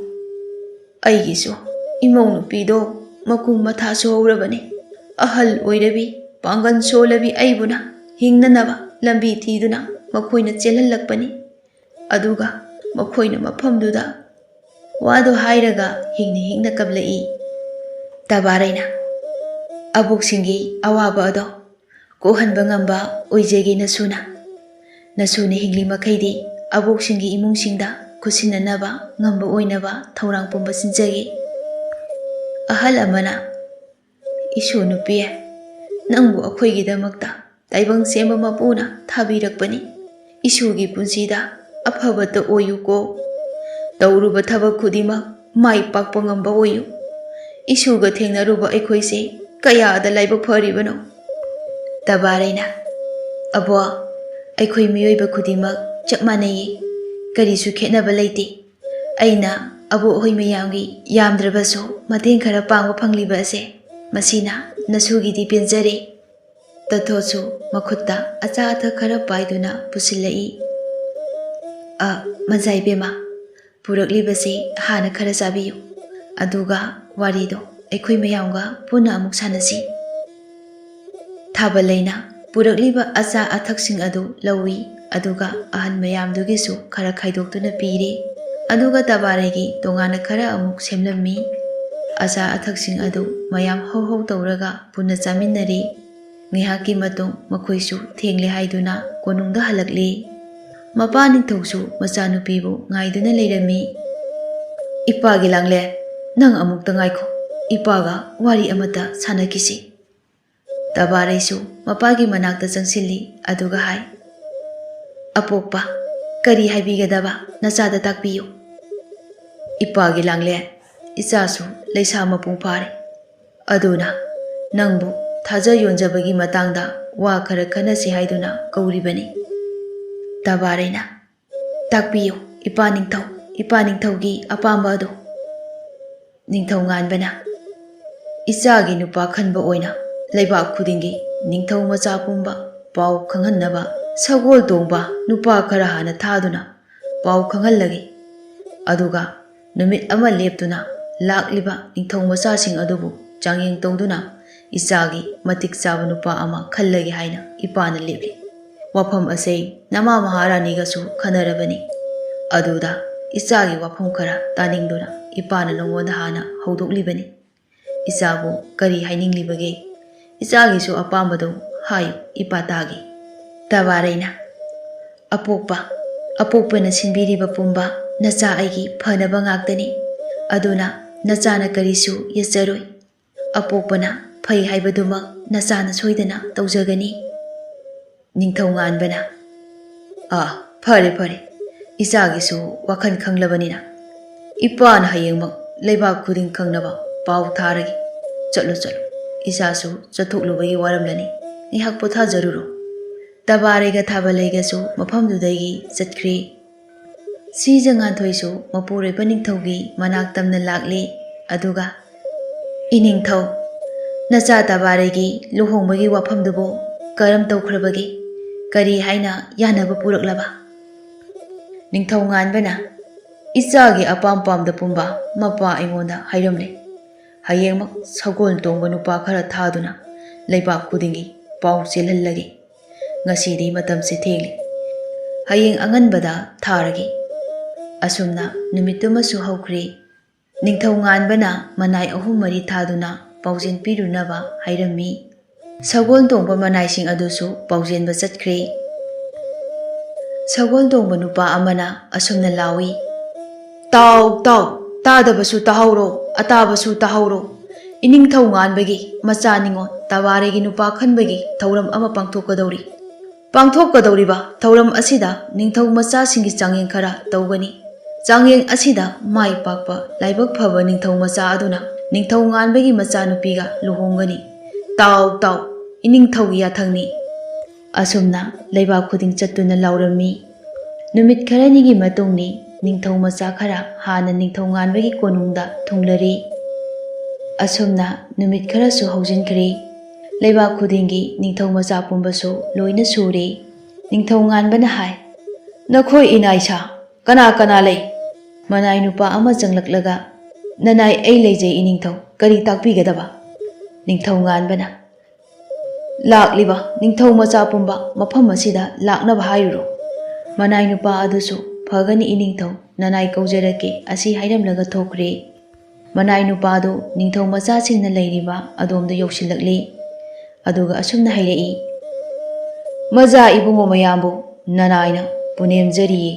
"ꯑꯩꯒꯤꯁꯨ ꯏꯃꯧ ꯅꯨꯄꯤꯗꯣ ꯃꯀꯨꯝ ꯃꯊꯥ ꯁꯨꯍꯧꯔꯕꯅꯤ꯫ ꯑꯍꯜ ꯑꯣꯏꯔꯕꯤ, ꯄꯥꯡꯒꯜ ꯁꯣꯜꯂꯕꯤ ꯑꯩꯕꯨꯅ ꯍꯤꯡꯅꯅꯕ ꯂꯝꯕꯤ ꯊꯤꯗꯨꯅ ꯃꯈꯣꯏꯅ ꯆꯦꯜꯍꯜꯂꯛꯄꯅꯤ꯫ ꯑꯗꯨꯒ ꯃꯈꯣꯏꯅ ꯃꯐꯝꯗꯨꯗ ꯋꯥꯗꯣ ꯍꯥꯏꯔꯒ ꯍꯤꯡꯅ ꯍꯤꯡꯅ ꯀꯞꯂꯛꯏ꯫ ꯇꯕꯥꯔꯩꯅ, "ꯑꯕꯣꯛꯁꯤꯡꯒꯤ ꯑꯋꯥꯕ ꯑꯗꯣ ꯀꯣꯛꯍꯟꯕ ꯉꯝꯕ ꯑꯣꯏꯖꯒꯦ ꯅꯁꯨꯅ꯫ ꯅꯁꯨꯅ ꯍꯤꯡꯂꯤ ꯃꯈꯩꯗꯤ ꯑꯕꯣꯛꯁꯤꯡꯒꯤ ꯏꯃꯨꯡꯁꯤꯡꯗ ꯈꯨꯠꯁꯤꯟꯅꯅꯕ ꯉꯝꯕ ꯑꯣꯏꯅꯕ ꯊꯧꯔꯥꯡ ꯄꯨꯝꯕ ꯁꯤꯟꯖꯒꯦ꯫" ꯑꯍꯜ ꯑꯃꯅ, "ꯏꯁꯨ ꯅꯨꯄꯤ, ꯅꯪꯕꯨ ꯑꯩꯈꯣꯏꯒꯤꯗꯃꯛꯇ ꯇꯥꯏꯕꯪ ꯁꯦꯝꯕ ꯃꯄꯨꯅ ꯊꯥꯕꯤꯔꯛꯄꯅꯤ꯫ ꯏꯁꯨꯒꯤ ꯄꯨꯟꯁꯤꯗ ꯑꯐꯕꯇ ꯑꯣꯏꯌꯨꯀꯣ꯫ ꯇꯧꯔꯨꯕ ꯊꯕꯛ ꯈꯨꯗꯤꯡꯃꯛ ꯃꯥꯏ ꯄꯥꯛꯄ ꯉꯝꯕ ꯑꯣꯏꯌꯨ꯫ ꯏꯁꯨꯒ ꯊꯦꯡꯅꯔꯨꯕ ꯑꯩꯈꯣꯏꯁꯦ ꯀꯌꯥꯗ ꯂꯥꯏꯕꯛ ꯐꯔꯤꯕꯅꯣ꯫" ꯇꯕꯥꯔꯩꯅ, "ꯑꯕꯣ, ꯑꯩꯈꯣꯏ ꯃꯤꯑꯣꯏꯕ ꯈꯨꯗꯤꯡꯃꯛ ꯆꯞ ꯃꯥꯟꯅꯩꯌꯦ꯫ ꯀꯔꯤꯁꯨ ꯈꯦꯠꯅꯕ ꯂꯩꯇꯦ꯫ ꯑꯩꯅ ꯑꯕꯣꯛ ꯍꯣꯏ ꯃꯌꯥꯝꯒꯤ ꯌꯥꯝꯗ꯭ꯔꯕꯁꯨ ꯃꯇꯦꯡ ꯈꯔ ꯄꯥꯡꯕ ꯐꯪꯂꯤꯕ ꯑꯁꯦ, ꯃꯁꯤꯅ ꯅꯁꯨꯒꯤꯗꯤ ꯄꯦꯟꯖꯔꯦ꯫" ꯇꯊꯣꯠꯁꯨ ꯃꯈꯨꯠꯇ ꯑꯆꯥ ꯑꯊꯛ ꯈꯔ ꯄꯥꯏꯗꯨꯅ ꯄꯨꯁꯤꯜꯂꯛꯏ꯫ "ꯑ, ꯃꯖꯥ ꯏꯕꯦꯝꯃ, ꯄꯨꯔꯛꯂꯤꯕꯁꯤ ꯍꯥꯟꯅ ꯈꯔ ꯆꯥꯕꯤꯌꯨ, ꯑꯗꯨꯒ ꯋꯥꯔꯤꯗꯣ ꯑꯩꯈꯣꯏ ꯃꯌꯥꯝꯒ ꯄꯨꯟꯅ ꯑꯃꯨꯛ ꯁꯥꯟꯅꯁꯤ꯫" ꯊꯥꯕꯂꯩꯅ ꯄꯨꯔꯛꯂꯤꯕ ꯑꯆꯥ ꯑꯊꯛꯁꯤꯡ ꯑꯗꯨ ꯂꯧꯏ, ꯑꯗꯨꯒ ꯑꯍꯟ ꯃꯌꯥꯝꯗꯨꯒꯤꯁꯨ ꯈꯔ ꯈꯥꯏꯗꯣꯛꯇꯨꯅ ꯄꯤꯔꯦ꯫ ꯑꯗꯨꯒ ꯇꯕꯥꯔꯩꯒꯤ ꯇꯣꯉꯥꯟꯅ ꯈꯔ ꯑꯃꯨꯛ ꯁꯦꯝꯂꯝꯃꯤ꯫ ꯑꯆꯥ ꯑꯊꯛꯁꯤꯡ ꯑꯗꯨ ꯃꯌꯥꯝ ꯍꯧ ꯍꯧ ꯇꯧꯔꯒ ꯄꯨꯟꯅ ꯆꯥꯃꯤꯟꯅꯔꯦ꯫ ꯉꯥꯏꯍꯥꯛꯀꯤ ꯃꯇꯨꯡ ꯃꯈꯣꯏꯁꯨ ꯊꯦꯡꯂꯦ ꯍꯥꯏꯗꯨꯅ ꯀꯣꯅꯨꯡꯗ ꯍꯜꯂꯛꯂꯦ꯫ ꯃꯄꯥ ꯅꯤꯡꯊꯧꯁꯨ ꯃꯆꯥꯅꯨꯄꯤꯕꯨ ꯉꯥꯏꯗꯨꯅ ꯂꯩꯔꯝꯃꯤ꯫ "ꯏꯄꯥꯒꯤ ꯂꯥꯡꯂꯦ, ꯅꯪ ꯑꯃꯨꯛꯇ ꯉꯥꯏꯈꯣ, ꯏꯄꯥꯒ ꯋꯥꯔꯤ ꯑꯃꯇ ꯁꯥꯟꯅꯈꯤꯁꯤ꯫" ꯇꯕꯥꯔꯩꯁꯨ ꯃꯄꯥꯒꯤ ꯃꯅꯥꯛꯇ ꯆꯪꯁꯤꯜꯂꯤ, ꯑꯗꯨꯒ ꯍꯥꯏ, "ꯑꯄꯣꯛꯄ, ꯀꯔꯤ ꯍꯥꯏꯕꯤꯒꯗꯕ ꯅꯆꯥꯗ ꯇꯥꯛꯄꯤꯌꯨ꯫" "ꯏꯄꯥꯒꯤ ꯂꯥꯡꯂꯦ, ꯏꯆꯥꯁꯨ ꯂꯩꯁꯥ ꯃꯄꯨꯡ ꯐꯥꯔꯦ꯫ ꯑꯗꯨꯅ ꯅꯪꯕꯨ ꯊꯥꯖ ꯌꯣꯟꯖꯕꯒꯤ ꯃꯇꯥꯡꯗ ꯋꯥ ꯈꯔ ꯈꯟꯅꯁꯤ ꯍꯥꯏꯗꯨꯅ ꯀꯧꯔꯤꯕꯅꯤ꯫" ꯇꯕꯥꯔꯩꯅ, "ꯇꯥꯛꯄꯤꯌꯨ, ꯏꯄꯥ ꯅꯤꯡꯊꯧ, ꯏꯄꯥ ꯅꯤꯡꯊꯧꯒꯤ ꯑꯄꯥꯝꯕ ꯑꯗꯨ꯫" ꯅꯤꯡꯊꯧ ꯉꯥꯟꯕꯅ, "ꯏꯆꯥꯒꯤ ꯅꯨꯄꯥ ꯈꯟꯕ ꯑꯣꯏꯅ ꯂꯩꯕꯥꯛ ꯈꯨꯗꯤꯡꯒꯤ ꯅꯤꯡꯊꯧ ꯃꯆꯥ ꯄꯨꯝꯕ ꯄꯥꯎ ꯈꯪꯍꯟꯅꯕ ꯁꯒꯣꯜ ꯇꯣꯡꯕ ꯅꯨꯄꯥ ꯈꯔ ꯍꯥꯟꯅ ꯊꯥꯗꯨꯅ ꯄꯥꯎ ꯈꯪꯍꯜꯂꯒꯦ꯫ ꯑꯗꯨꯒ ꯅꯨꯃꯤꯠ ꯑꯃ ꯂꯦꯞꯇꯨꯅ ꯂꯥꯛꯂꯤꯕ ꯅꯤꯡꯊꯧ ꯃꯆꯥꯁꯤꯡ ꯑꯗꯨꯕꯨ ꯆꯥꯡꯌꯦꯡ ꯇꯧꯗꯨꯅ ꯏꯆꯥꯒꯤ ꯃꯇꯤꯛ ꯆꯥꯕ ꯅꯨꯄꯥ ꯑꯃ ꯈꯜꯂꯒꯦ ꯍꯥꯏꯅ ꯏꯄꯥꯅ ꯂꯦꯞꯂꯤ꯫" ꯋꯥꯐꯝ ꯑꯁꯤ ꯅꯃꯥ ꯃꯍꯥꯔꯥꯅꯤꯒꯁꯨ ꯈꯟꯅꯔꯕꯅꯤ꯫ ꯑꯗꯨꯗ ꯏꯆꯥꯒꯤ ꯋꯥꯐꯝ ꯈꯔ ꯇꯥꯅꯤꯡꯗꯨꯅ ꯏꯄꯥꯅ ꯅꯉꯣꯟꯗ ꯍꯥꯟꯅ ꯍꯧꯗꯣꯛꯂꯤꯕꯅꯤ꯫ ꯏꯆꯥꯕꯨ ꯀꯔꯤ ꯍꯥꯏꯅꯤꯡꯂꯤꯕꯒꯦ? ꯏꯆꯥꯒꯤꯁꯨ ꯑꯄꯥꯝꯕꯗꯨ ꯍꯥꯏꯌꯨ, ꯏꯄꯥ ꯇꯥꯒꯦ꯫" ꯇꯕꯥꯔꯩꯅ, "ꯑꯄꯣꯛꯄ, ꯑꯄꯣꯛꯄꯅ ꯁꯤꯟꯕꯤꯔꯤꯕ ꯄꯨꯝꯕ ꯅꯆꯥ ꯑꯩꯒꯤ ꯐꯅꯕ ꯉꯥꯛꯇꯅꯤ꯫ ꯑꯗꯨꯅ ꯅꯆꯥꯅ ꯀꯔꯤꯁꯨ ꯌꯦꯠꯆꯔꯣꯏ꯫ ꯑꯄꯣꯛꯄꯅ ꯐꯩ ꯍꯥꯏꯕꯗꯨꯃꯛ ꯅꯆꯥꯅ ꯁꯣꯏꯗꯅ ꯇꯧꯖꯒꯅꯤ꯫" ꯅꯤꯡꯊꯧ ꯉꯥꯟꯕꯅ, "ꯑꯥ, ꯐꯔꯦ, ꯐꯔꯦ, ꯏꯆꯥꯒꯤꯁꯨ ꯋꯥꯈꯜ ꯈꯪꯂꯕꯅꯤꯅ ꯏꯄꯥꯅ ꯍꯌꯦꯡꯃꯛ ꯂꯩꯕꯥꯛ ꯈꯨꯗꯤꯡ ꯈꯪꯅꯕ ꯄꯥꯎ ꯊꯥꯔꯒꯦ꯫ ꯆꯠꯂꯨ, ꯆꯠꯂꯨ, ꯏꯆꯥꯁꯨ ꯆꯠꯊꯣꯛꯂꯨꯕꯒꯤ ꯋꯥꯔꯝꯂꯅꯤ, ꯉꯥꯏꯍꯥꯛ ꯄꯣꯊꯥꯖꯔꯨꯔꯣ꯫" ꯇꯕꯥꯔꯩꯒ ꯊꯥꯕꯂꯩꯒꯁꯨ ꯃꯐꯝꯗꯨꯗꯒꯤ ꯆꯠꯈ꯭ꯔꯦ꯫ ꯁꯤꯖ ꯉꯥꯟꯊꯣꯏꯁꯨ ꯃꯄꯨꯔꯣꯏꯕ ꯅꯤꯡꯊꯧꯒꯤ ꯃꯅꯥꯛ ꯇꯝꯅ ꯂꯥꯛꯂꯦ꯫ ꯑꯗꯨꯒ, "ꯏꯅꯤꯡꯊꯧ, ꯅꯆꯥ ꯇꯕꯥꯔꯩꯒꯤ ꯂꯨꯍꯣꯡꯕꯒꯤ ꯋꯥꯐꯝꯗꯨꯕꯨ ꯀꯔꯝ ꯇꯧꯈ꯭ꯔꯕꯒꯦ? ꯀꯔꯤ ꯍꯥꯏꯅ ꯌꯥꯅꯕ ꯄꯨꯔꯛꯂꯕ?" ꯅꯤꯡꯊꯧ ꯉꯥꯟꯕꯅ, "ꯏꯆꯥꯒꯤ ꯑꯄꯥꯝ ꯄꯥꯝꯗ ꯄꯨꯝꯕ ꯃꯄꯥ ꯑꯩꯉꯣꯟꯗ ꯍꯥꯏꯔꯝꯂꯦ꯫ ꯍꯌꯦꯡꯃꯛ ꯁꯒꯣꯜ ꯇꯣꯡꯕ ꯅꯨꯄꯥ ꯈꯔ ꯊꯥꯗꯨꯅ ꯂꯩꯕꯥꯛ ꯈꯨꯗꯤꯡꯒꯤ ꯄꯥꯎ ꯆꯦꯜꯍꯜꯂꯒꯦ꯫ ꯉꯁꯤꯗꯤ ꯃꯇꯝꯁꯦ ꯊꯦꯡꯂꯦ꯫ ꯍꯌꯦꯡ ꯑꯉꯟꯕꯗ ꯊꯥꯔꯒꯦ꯫" ꯑꯁꯨꯝꯅ ꯅꯨꯃꯤꯠꯇꯨꯃꯁꯨ ꯍꯧꯈ꯭ꯔꯦ꯫ ꯅꯤꯡꯊꯧ ꯉꯥꯟꯕꯅ ꯃꯅꯥꯏ ꯑꯍꯨꯝ ꯃꯔꯤ ꯊꯥꯗꯨꯅ ꯄꯥꯎꯖꯦꯜ ꯄꯤꯔꯨꯅꯕ ꯍꯥꯏꯔꯝꯃꯤ꯫ ꯁꯒꯣꯜ ꯇꯣꯡꯕ ꯃꯅꯥꯏꯁꯤꯡ ꯑꯗꯨꯁꯨ ꯄꯥꯎꯖꯦꯟꯕ ꯆꯠꯈ꯭ꯔꯦ꯫ ꯁꯒꯣꯜ ꯇꯣꯡꯕ ꯅꯨꯄꯥ ꯑꯃꯅ ꯑꯁꯨꯝꯅ ꯂꯥꯎꯏ, "ꯇꯥꯎ, ꯇꯥꯎ, ꯇꯥꯗꯕꯁꯨ ꯇꯥꯍꯧꯔꯣ, ꯑꯇꯥꯕꯁꯨ ꯇꯥꯍꯧꯔꯣ꯫ ꯏꯅꯤꯡꯊꯧ ꯉꯥꯟꯕꯒꯤ ꯃꯆꯥ ꯅꯤꯉꯣꯜ ꯇꯕꯥꯔꯩꯒꯤ ꯅꯨꯄꯥ ꯈꯟꯕꯒꯤ ꯊꯧꯔꯝ ꯑꯃ ꯄꯥꯡꯊꯣꯛꯀꯗꯧꯔꯤ꯫ ꯄꯥꯡꯊꯣꯛꯀꯗꯧꯔꯤꯕ ꯊꯧꯔꯝ ꯑꯁꯤꯗ ꯅꯤꯡꯊꯧ ꯃꯆꯥꯁꯤꯡꯒꯤ ꯆꯥꯡꯌꯦꯡ ꯈꯔ ꯇꯧꯒꯅꯤ꯫ ꯆꯥꯡꯌꯦꯡ ꯑꯁꯤꯗ ꯃꯥꯏ ꯄꯥꯛꯄ ꯂꯥꯏꯕꯛ ꯐꯕ ꯅꯤꯡꯊꯧ ꯃꯆꯥ ꯑꯗꯨꯅ ꯅꯤꯡꯊꯧ ꯉꯥꯟꯕꯒꯤ ꯃꯆꯥꯅꯨꯄꯤꯒ ꯂꯨꯍꯣꯡꯒꯅꯤ꯫ ꯇꯥꯎ, ꯇꯥꯎ, ꯏꯅꯤꯡꯊꯧꯒꯤ ꯌꯥꯊꯪꯅꯤ꯫" ꯑꯁꯨꯝꯅ ꯂꯩꯕꯥꯛ ꯈꯨꯗꯤꯡ ꯆꯠꯇꯨꯅ ꯂꯥꯎꯔꯝꯃꯤ꯫ ꯅꯨꯃꯤꯠ ꯈꯔꯅꯤꯒꯤ ꯃꯇꯨꯡꯅꯤ, ꯅꯤꯡꯊꯧ ꯃꯆꯥ ꯈꯔ ꯍꯥꯟꯅ ꯅꯤꯡꯊꯧ ꯉꯥꯟꯕꯒꯤ ꯀꯣꯅꯨꯡꯗ ꯊꯨꯡꯂꯔꯤ꯫ ꯑꯁꯨꯝꯅ ꯅꯨꯃꯤꯠ ꯈꯔꯁꯨ ꯍꯧꯖꯤꯟꯈ꯭ꯔꯦ꯫ ꯂꯩꯕꯥꯛ ꯈꯨꯗꯤꯡꯒꯤ ꯅꯤꯡꯊꯧ ꯃꯆꯥ ꯄꯨꯝꯕꯁꯨ ꯂꯣꯏꯅ ꯁꯨꯔꯦ꯫ ꯅꯤꯡꯊꯧ ꯉꯥꯟꯕꯅ ꯍꯥꯏ, "ꯅꯈꯣꯏ ꯏꯅꯥ ꯏꯁꯥ ꯀꯅꯥ ꯀꯅꯥ ꯂꯩ?" ꯃꯅꯥꯏ ꯅꯨꯄꯥ ꯑꯃ ꯆꯪꯂꯛꯂꯒ, "ꯅꯅꯥꯏ ꯑꯩ ꯂꯩꯖꯩ ꯏꯅꯤꯡꯊꯧ, ꯀꯔꯤ ꯇꯥꯛꯄꯤꯒꯗꯕ?" ꯅꯤꯡꯊꯧ ꯉꯥꯟꯕꯅ, "ꯂꯥꯛꯂꯤꯕ ꯅꯤꯡꯊꯧ ꯃꯆꯥ ꯄꯨꯝꯕ ꯃꯐꯝ ꯑꯁꯤꯗ ꯂꯥꯛꯅꯕ ꯍꯥꯏꯔꯨꯔꯣ꯫ ꯃꯅꯥꯏ ꯅꯨꯄꯥ ꯑꯗꯨꯁꯨ ꯐꯒꯅꯤ ꯏꯅꯤꯡꯊꯧ, ꯅꯅꯥꯏ ꯀꯧꯖꯔꯛꯀꯦ" ꯑꯁꯤ ꯍꯥꯏꯔꯝꯂꯒ ꯊꯣꯛꯈ꯭ꯔꯦ꯫ ꯃꯅꯥꯏ ꯅꯨꯄꯥꯗꯨ ꯅꯤꯡꯊꯧ ꯃꯆꯥꯁꯤꯡꯅ ꯂꯩꯔꯤꯕ ꯑꯗꯣꯝꯗ ꯌꯧꯁꯤꯜꯂꯛꯂꯤ꯫ ꯑꯗꯨꯒ ꯑꯁꯨꯝꯅ ꯍꯥꯏꯔꯛꯏ, "ꯃꯖꯥ ꯏꯕꯨꯡꯉꯣ ꯃꯌꯥꯝꯕꯨ ꯅꯅꯥꯏꯅ ꯄꯨꯅꯦꯝꯖꯔꯤꯌꯦ꯫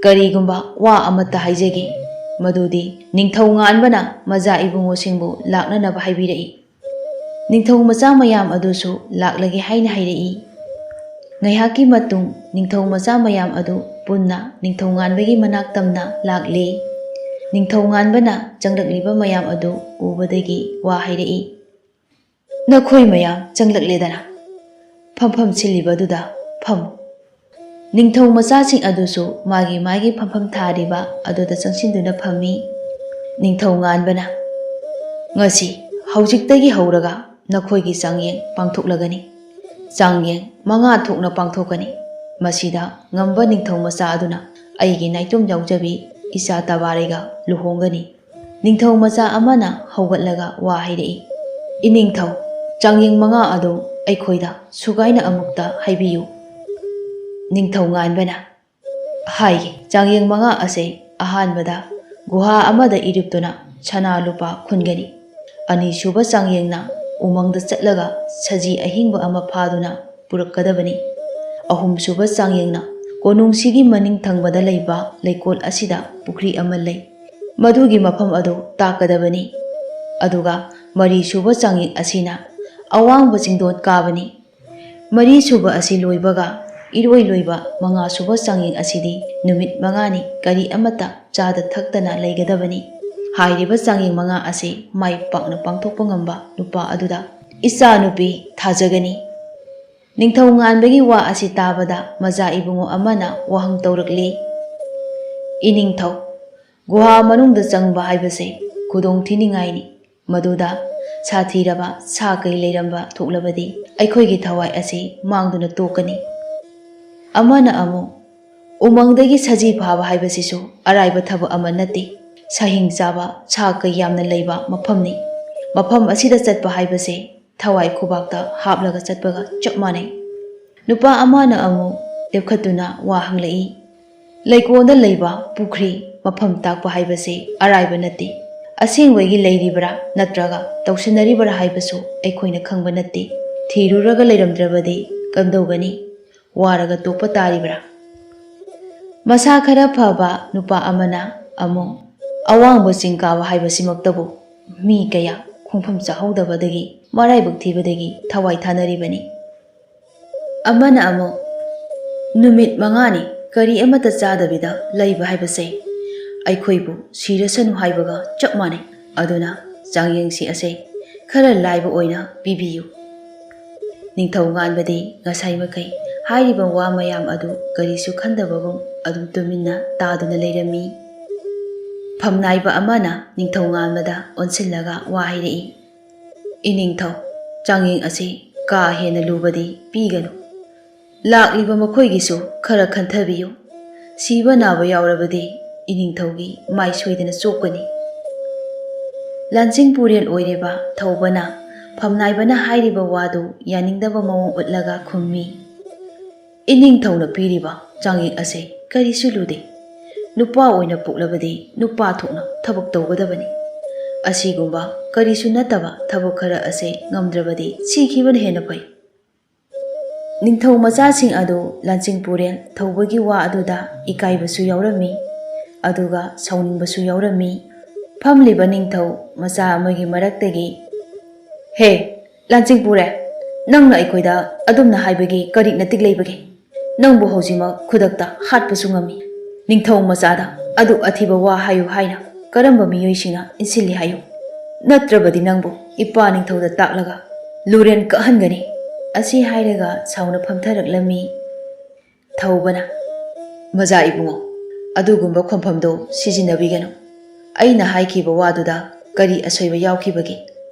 ꯀꯔꯤꯒꯨꯝꯕ ꯋꯥ ꯑꯃꯠꯇ ꯍꯥꯏꯖꯒꯦ, ꯃꯗꯨꯗꯤ ꯅꯤꯡꯊꯧ ꯉꯥꯟꯕꯅ ꯃꯖꯥ ꯏꯕꯨꯡꯉꯣꯁꯤꯡꯕꯨ ꯂꯥꯛꯅꯅꯕ ꯍꯥꯏꯕꯤꯔꯛꯏ꯫" ꯅꯤꯡꯊꯧ ꯃꯆꯥ ꯃꯌꯥꯝ ꯑꯗꯨꯁꯨ ꯂꯥꯛꯂꯒꯦ ꯍꯥꯏꯅ ꯍꯥꯏꯔꯛꯏ꯫ ꯉꯥꯏꯍꯥꯛꯀꯤ ꯃꯇꯨꯡ ꯅꯤꯡꯊꯧ ꯃꯆꯥ ꯃꯌꯥꯝ ꯑꯗꯨ ꯄꯨꯟꯅ ꯅꯤꯡꯊꯧ ꯉꯥꯟꯕꯒꯤ ꯃꯅꯥꯛ ꯇꯝꯅ ꯂꯥꯛꯂꯦ꯫ ꯅꯤꯡꯊꯧ ꯉꯥꯟꯕꯅ ꯆꯪꯂꯛꯂꯤꯕ ꯃꯌꯥꯝ ꯑꯗꯨ ꯎꯕꯗꯒꯤ ꯋꯥ ꯍꯥꯏꯔꯛꯏ, "ꯅꯈꯣꯏ ꯃꯌꯥꯝ ꯆꯪꯂꯛꯂꯦꯗꯅ, ꯐꯝꯐꯝ ꯁꯤꯜꯂꯤꯕꯗꯨꯗ ꯐꯝꯃꯨ꯫" ꯅꯤꯡꯊꯧ ꯃꯆꯥꯁꯤꯡ ꯑꯗꯨꯁꯨ ꯃꯥꯒꯤ ꯃꯥꯒꯤ ꯐꯝꯐꯝ ꯊꯥꯔꯤꯕ ꯑꯗꯨꯗ ꯆꯪꯁꯤꯟꯗꯨꯅ ꯐꯝꯃꯤ꯫ ꯅꯤꯡꯊꯧ ꯉꯥꯟꯕꯅ, "ꯉꯁꯤ ꯍꯧꯖꯤꯛꯇꯒꯤ ꯍꯧꯔꯒ ꯅꯈꯣꯏꯒꯤ ꯆꯥꯡꯌꯦꯡ ꯄꯥꯡꯊꯣꯛꯂꯒꯅꯤ꯫ ꯆꯥꯡꯌꯦꯡ ꯃꯉꯥ ꯊꯣꯛꯅ ꯄꯥꯡꯊꯣꯛꯀꯅꯤ꯫ ꯃꯁꯤꯗ ꯉꯝꯕ ꯅꯤꯡꯊꯧ ꯃꯆꯥ ꯑꯗꯨꯅ ꯑꯩꯒꯤ ꯅꯥꯏꯇꯣꯝ ꯌꯥꯎꯖꯕꯤ ꯏꯆꯥ ꯇꯕꯥꯔꯩꯒ ꯂꯨꯍꯣꯡꯒꯅꯤ꯫" ꯅꯤꯡꯊꯧ ꯃꯆꯥ ꯑꯃꯅ ꯍꯧꯒꯠꯂꯒ ꯋꯥ ꯍꯥꯏꯔꯛꯏ, "ꯏꯅꯤꯡꯊꯧ, ꯆꯥꯡꯌꯦꯡ ꯃꯉꯥ ꯑꯗꯨ ꯑꯩꯈꯣꯏꯗ ꯁꯨꯒꯥꯏꯅ ꯑꯃꯨꯛꯇ ꯍꯥꯏꯕꯤꯌꯨ꯫" ꯅꯤꯡꯊꯧ ꯉꯥꯟꯕꯅ, "ꯍꯥꯏꯒꯦ, ꯆꯥꯡꯌꯦꯡ ꯃꯉꯥ ꯑꯁꯦ ꯑꯍꯥꯟꯕꯗ ꯒꯨꯍꯥ ꯑꯃꯗ ꯏꯔꯨꯞꯇꯨꯅ ꯁꯅꯥ ꯂꯨꯄꯥ ꯈꯨꯟꯒꯅꯤ꯫ ꯑꯅꯤꯁꯨꯕ ꯆꯥꯡꯌꯦꯡꯅ ꯎꯃꯪꯗ ꯆꯠꯂꯒ ꯁꯖꯤ ꯑꯍꯤꯡꯕ ꯑꯃ ꯐꯥꯗꯨꯅ ꯄꯨꯔꯛꯀꯗꯕꯅꯤ꯫ ꯑꯍꯨꯝꯁꯨꯕ ꯆꯥꯡꯌꯦꯡꯅ ꯀꯣꯅꯨꯡꯁꯤꯒꯤ ꯃꯅꯤꯡ ꯊꯪꯕꯗ ꯂꯩꯕ ꯂꯩꯀꯣꯜ ꯑꯁꯤꯗ ꯄꯨꯈ꯭ꯔꯤ ꯑꯃ ꯂꯩ꯫ ꯃꯗꯨꯒꯤ ꯃꯐꯝ ꯑꯗꯨ ꯇꯥꯛꯀꯗꯕꯅꯤ꯫ ꯑꯗꯨꯒ ꯃꯔꯤꯁꯨꯕ ꯆꯥꯡꯌꯦꯡ ꯑꯁꯤꯅ ꯑꯋꯥꯡꯕ ꯆꯤꯡꯗꯣꯟ ꯀꯥꯕꯅꯤ꯫ ꯃꯔꯤꯁꯨꯕ ꯑꯁꯤ ꯂꯣꯏꯕꯒ ꯏꯔꯣꯏ ꯂꯣꯏꯕ ꯃꯉꯥꯁꯨꯕ ꯆꯥꯡꯌꯦꯡ ꯑꯁꯤꯗꯤ ꯅꯨꯃꯤꯠ ꯃꯉꯥꯅꯤ ꯀꯔꯤ ꯑꯃꯠꯇ ꯆꯥꯗ ꯊꯛꯇꯅ ꯂꯩꯒꯗꯕꯅꯤ꯫ ꯍꯥꯏꯔꯤꯕ ꯆꯥꯡꯌꯦꯡ ꯃꯉꯥ ꯑꯁꯤ ꯃꯥꯏ ꯄꯥꯛꯅ ꯄꯥꯡꯊꯣꯛꯄ ꯉꯝꯕ ꯅꯨꯄꯥ ꯑꯗꯨꯗ ꯏꯆꯥꯅꯨꯄꯤ ꯊꯥꯖꯒꯅꯤ꯫" ꯅꯤꯡꯊꯧ ꯉꯥꯟꯕꯒꯤ ꯋꯥ ꯑꯁꯤ ꯇꯥꯕꯗ ꯃꯖꯥ ꯏꯕꯨꯡꯉꯣ ꯑꯃꯅ ꯋꯥꯍꯪ ꯇꯧꯔꯛꯂꯤ, "ꯏꯅꯤꯡꯊꯧ, ꯒꯨꯍꯥ ꯃꯅꯨꯡꯗ ꯆꯪꯕ ꯍꯥꯏꯕꯁꯦ ꯈꯨꯗꯣꯡ ꯊꯤꯅꯤꯡꯉꯥꯏꯅꯤ꯫ ꯃꯗꯨꯗ ꯁꯥꯊꯤꯔꯕ ꯁꯥ ꯀꯩ ꯂꯩꯔꯝꯕ ꯊꯣꯛꯂꯕꯗꯤ ꯑꯩꯈꯣꯏꯒꯤ ꯊꯋꯥꯏ ꯑꯁꯤ ꯃꯥꯡꯗꯨꯅ ꯇꯣꯛꯀꯅꯤ꯫" ꯑꯃꯅ ꯑꯃꯨꯛ, "ꯎꯃꯪꯗꯒꯤ ꯁꯖꯤ ꯐꯥꯕ ꯍꯥꯏꯕꯁꯤꯁꯨ ꯑꯔꯥꯏꯕ ꯊꯕꯛ ꯑꯃ ꯅꯠꯇꯦ꯫ ꯁꯥꯍꯤꯡ ꯆꯥꯕ ꯁꯥ ꯀꯩ ꯌꯥꯝꯅ ꯂꯩꯕ ꯃꯐꯝꯅꯤ꯫ ꯃꯐꯝ ꯑꯁꯤꯗ ꯆꯠꯄ ꯍꯥꯏꯕꯁꯦ ꯊꯋꯥꯏ ꯈꯨꯕꯥꯛꯇ ꯍꯥꯞꯂꯒ ꯆꯠꯄꯒ ꯆꯞ ꯃꯥꯟꯅꯩ꯫ ꯅꯨꯄꯥ ꯑꯃꯅ ꯑꯃꯨꯛ ꯂꯦꯞꯈꯠꯇꯨꯅ ꯋꯥ ꯍꯪꯂꯛꯏ, "ꯂꯩꯀꯣꯜꯗ ꯂꯩꯕ ꯄꯨꯈ꯭ꯔꯤ ꯃꯐꯝ ꯇꯥꯛꯄ ꯍꯥꯏꯕꯁꯤ ꯑꯔꯥꯏꯕ ꯅꯠꯇꯦ꯫ ꯑꯁꯦꯡꯕꯒꯤ ꯂꯩꯔꯤꯕ꯭ꯔꯥ ꯅꯠꯇ꯭ꯔꯒ ꯇꯧꯁꯤꯟꯅꯔꯤꯕ꯭ꯔꯥ ꯍꯥꯏꯕꯁꯨ ꯑꯩꯈꯣꯏꯅ ꯈꯪꯕ ꯅꯠꯇꯦ꯫ ꯊꯤꯔꯨꯔꯒ ꯂꯩꯔꯝꯗ꯭ꯔꯕꯗꯤ ꯀꯝꯗꯧꯒꯅꯤ? ꯋꯥꯔꯒ ꯇꯣꯛꯄ ꯇꯥꯔꯤꯕ꯭ꯔꯥ?" ꯃꯁꯥ ꯈꯔ ꯐꯕ ꯅꯨꯄꯥ ꯑꯃꯅ ꯑꯃꯨꯛ, "ꯑꯋꯥꯡꯕ ꯆꯤꯡ ꯀꯥꯕ ꯍꯥꯏꯕꯁꯤꯃꯛꯇꯕꯨ ꯃꯤ ꯀꯌꯥ ꯈꯣꯡꯐꯝ ꯆꯥꯍꯧꯗꯕꯗꯒꯤ ꯃꯔꯥꯏꯕꯛ ꯊꯤꯕꯗꯒꯤ ꯊꯋꯥꯏ ꯊꯥꯅꯔꯤꯕꯅꯤ"꯫ ꯑꯃꯅ ꯑꯃꯨꯛ, "ꯅꯨꯃꯤꯠ ꯃꯉꯥꯅꯤ ꯀꯔꯤ ꯑꯃꯠꯇ ꯆꯥꯗꯕꯤꯗ ꯂꯩꯕ ꯍꯥꯏꯕꯁꯦ ꯑꯩꯈꯣꯏꯕꯨ ꯁꯤꯔꯁꯅꯨ ꯍꯥꯏꯕꯒ ꯆꯞ ꯃꯥꯟꯅꯩ꯫ ꯑꯗꯨꯅ ꯆꯥꯡꯌꯦꯡꯁꯤ ꯑꯁꯦ ꯈꯔ ꯂꯥꯏꯕ ꯑꯣꯏꯅ ꯄꯤꯕꯤꯌꯨ"꯫ ꯅꯤꯡꯊꯧ ꯉꯥꯟꯕꯗꯤ ꯉꯁꯥꯏ ꯃꯈꯩ ꯍꯥꯏꯔꯤꯕ ꯋꯥ ꯃꯌꯥꯝ ꯑꯗꯨ ꯀꯔꯤꯁꯨ ꯈꯟꯗꯕꯒꯨꯝ ꯑꯗꯨꯝ ꯇꯨꯃꯤꯟꯅ ꯇꯥꯗꯨꯅ ꯂꯩꯔꯝꯃꯤ꯫ ꯐꯝꯅꯥꯏꯕ ꯑꯃꯅ ꯅꯤꯡꯊꯧ ꯉꯥꯟꯕꯗ ꯑꯣꯟꯁꯤꯜꯂꯒ ꯋꯥ ꯍꯥꯏꯔꯛꯏ, "ꯏꯅꯤꯡꯊꯧ, ꯆꯥꯡꯌꯦꯡ ꯑꯁꯤ ꯀꯥ ꯍꯦꯟꯅ ꯂꯨꯕꯗꯤ ꯄꯤꯒꯅꯨ꯫ ꯂꯥꯛꯂꯤꯕ ꯃꯈꯣꯏꯒꯤꯁꯨ ꯈꯔ ꯈꯟꯊꯕꯤꯌꯨ꯫ ꯁꯤꯕ ꯅꯥꯕ ꯌꯥꯎꯔꯕꯗꯤ ꯏꯅꯤꯡꯊꯧꯒꯤ ꯃꯥꯏ ꯁꯣꯏꯗꯅ ꯆꯣꯞꯀꯅꯤ"꯫ ꯂꯥꯟꯆꯤꯡ ꯄꯨꯔꯦꯜ ꯑꯣꯏꯔꯤꯕ ꯊꯧꯕꯅ ꯐꯝꯅꯥꯏꯕꯅ ꯍꯥꯏꯔꯤꯕ ꯋꯥꯗꯨ ꯌꯥꯅꯤꯡꯗꯕ ꯃꯑꯣꯡ ꯎꯠꯂꯒ ꯈꯨꯝꯃꯤ, "ꯏꯅꯤꯡꯊꯧꯅ ꯄꯤꯔꯤꯕ ꯆꯥꯡꯌꯦꯡ ꯑꯁꯦ ꯀꯔꯤꯁꯨ ꯂꯨꯗꯦ꯫ ꯅꯨꯄꯥ ꯑꯣꯏꯅ ꯄꯣꯛꯂꯕꯗꯤ ꯅꯨꯄꯥ ꯊꯣꯛꯅ ꯊꯕꯛ ꯇꯧꯒꯗꯕꯅꯤ꯫ ꯑꯁꯤꯒꯨꯝꯕ ꯀꯔꯤꯁꯨ ꯅꯠꯇꯕ ꯊꯕꯛ ꯈꯔ ꯑꯁꯦ ꯉꯝꯗ꯭ꯔꯕꯗꯤ ꯁꯤꯈꯤꯕꯅ ꯍꯦꯟꯅ ꯐꯩ"꯫ ꯅꯤꯡꯊꯧ ꯃꯆꯥꯁꯤꯡ ꯑꯗꯨ ꯂꯥꯟꯆꯤꯡ ꯄꯨꯔꯦꯜ ꯊꯧꯕꯒꯤ ꯋꯥ ꯑꯗꯨꯗ ꯏꯀꯥꯏꯕꯁꯨ ꯌꯥꯎꯔꯝꯃꯤ, ꯑꯗꯨꯒ ꯁꯥꯎꯅꯤꯡꯕꯁꯨ ꯌꯥꯎꯔꯝꯃꯤ꯫ ꯐꯝꯂꯤꯕ ꯅꯤꯡꯊꯧ ꯃꯆꯥ ꯑꯃꯒꯤ ꯃꯔꯛꯇꯒꯤ, "ꯍꯦ, ꯂꯥꯟꯆꯤꯡ ꯄꯨꯔꯦꯜ, ꯅꯪꯅ ꯑꯩꯈꯣꯏꯗ ꯑꯗꯨꯝꯅ ꯍꯥꯏꯕꯒꯤ ꯀꯔꯤ ꯅꯇꯤꯛ ꯂꯩꯕꯒꯦ? ꯅꯪꯕꯨ ꯍꯧꯖꯤꯛꯃꯛ ꯈꯨꯗꯛꯇ ꯍꯥꯠꯄꯁꯨ ꯉꯝꯃꯤ꯫ ꯅꯤꯡꯊꯧ ꯃꯆꯥꯗ ꯑꯗꯨꯛ ꯑꯊꯤꯕ ꯋꯥ ꯍꯥꯏꯌꯨ ꯍꯥꯏꯅ ꯀꯔꯝꯕ ꯃꯤꯑꯣꯏꯁꯤꯡꯅ ꯏꯟꯁꯤꯜꯂꯤ ꯍꯥꯏꯌꯨ? ꯅꯠꯇ꯭ꯔꯕꯗꯤ ꯅꯪꯕꯨ ꯏꯄꯥ ꯅꯤꯡꯊꯧꯗ ꯇꯥꯛꯂꯒ ꯂꯨꯔꯦꯟ ꯀꯛꯍꯟꯒꯅꯤ"꯫ ꯑꯁꯤ ꯍꯥꯏꯔꯒ ꯁꯥꯎꯅ ꯐꯝꯊꯔꯛꯂꯝꯃꯤ꯫ ꯊꯧꯕꯅ, "ꯃꯖꯥ ꯏꯕꯨꯡꯉꯣ, ꯑꯗꯨꯒꯨꯝꯕ ꯈꯣꯟꯐꯝꯗꯣ ꯁꯤꯖꯤꯟꯅꯕꯤꯒꯅꯨ꯫ ꯑꯩꯅ ꯍꯥꯏꯈꯤꯕ ꯋꯥꯗꯨꯗ ꯀꯔꯤ ꯑꯁꯣꯏꯕ ꯌꯥꯎꯈꯤꯕꯒꯦ?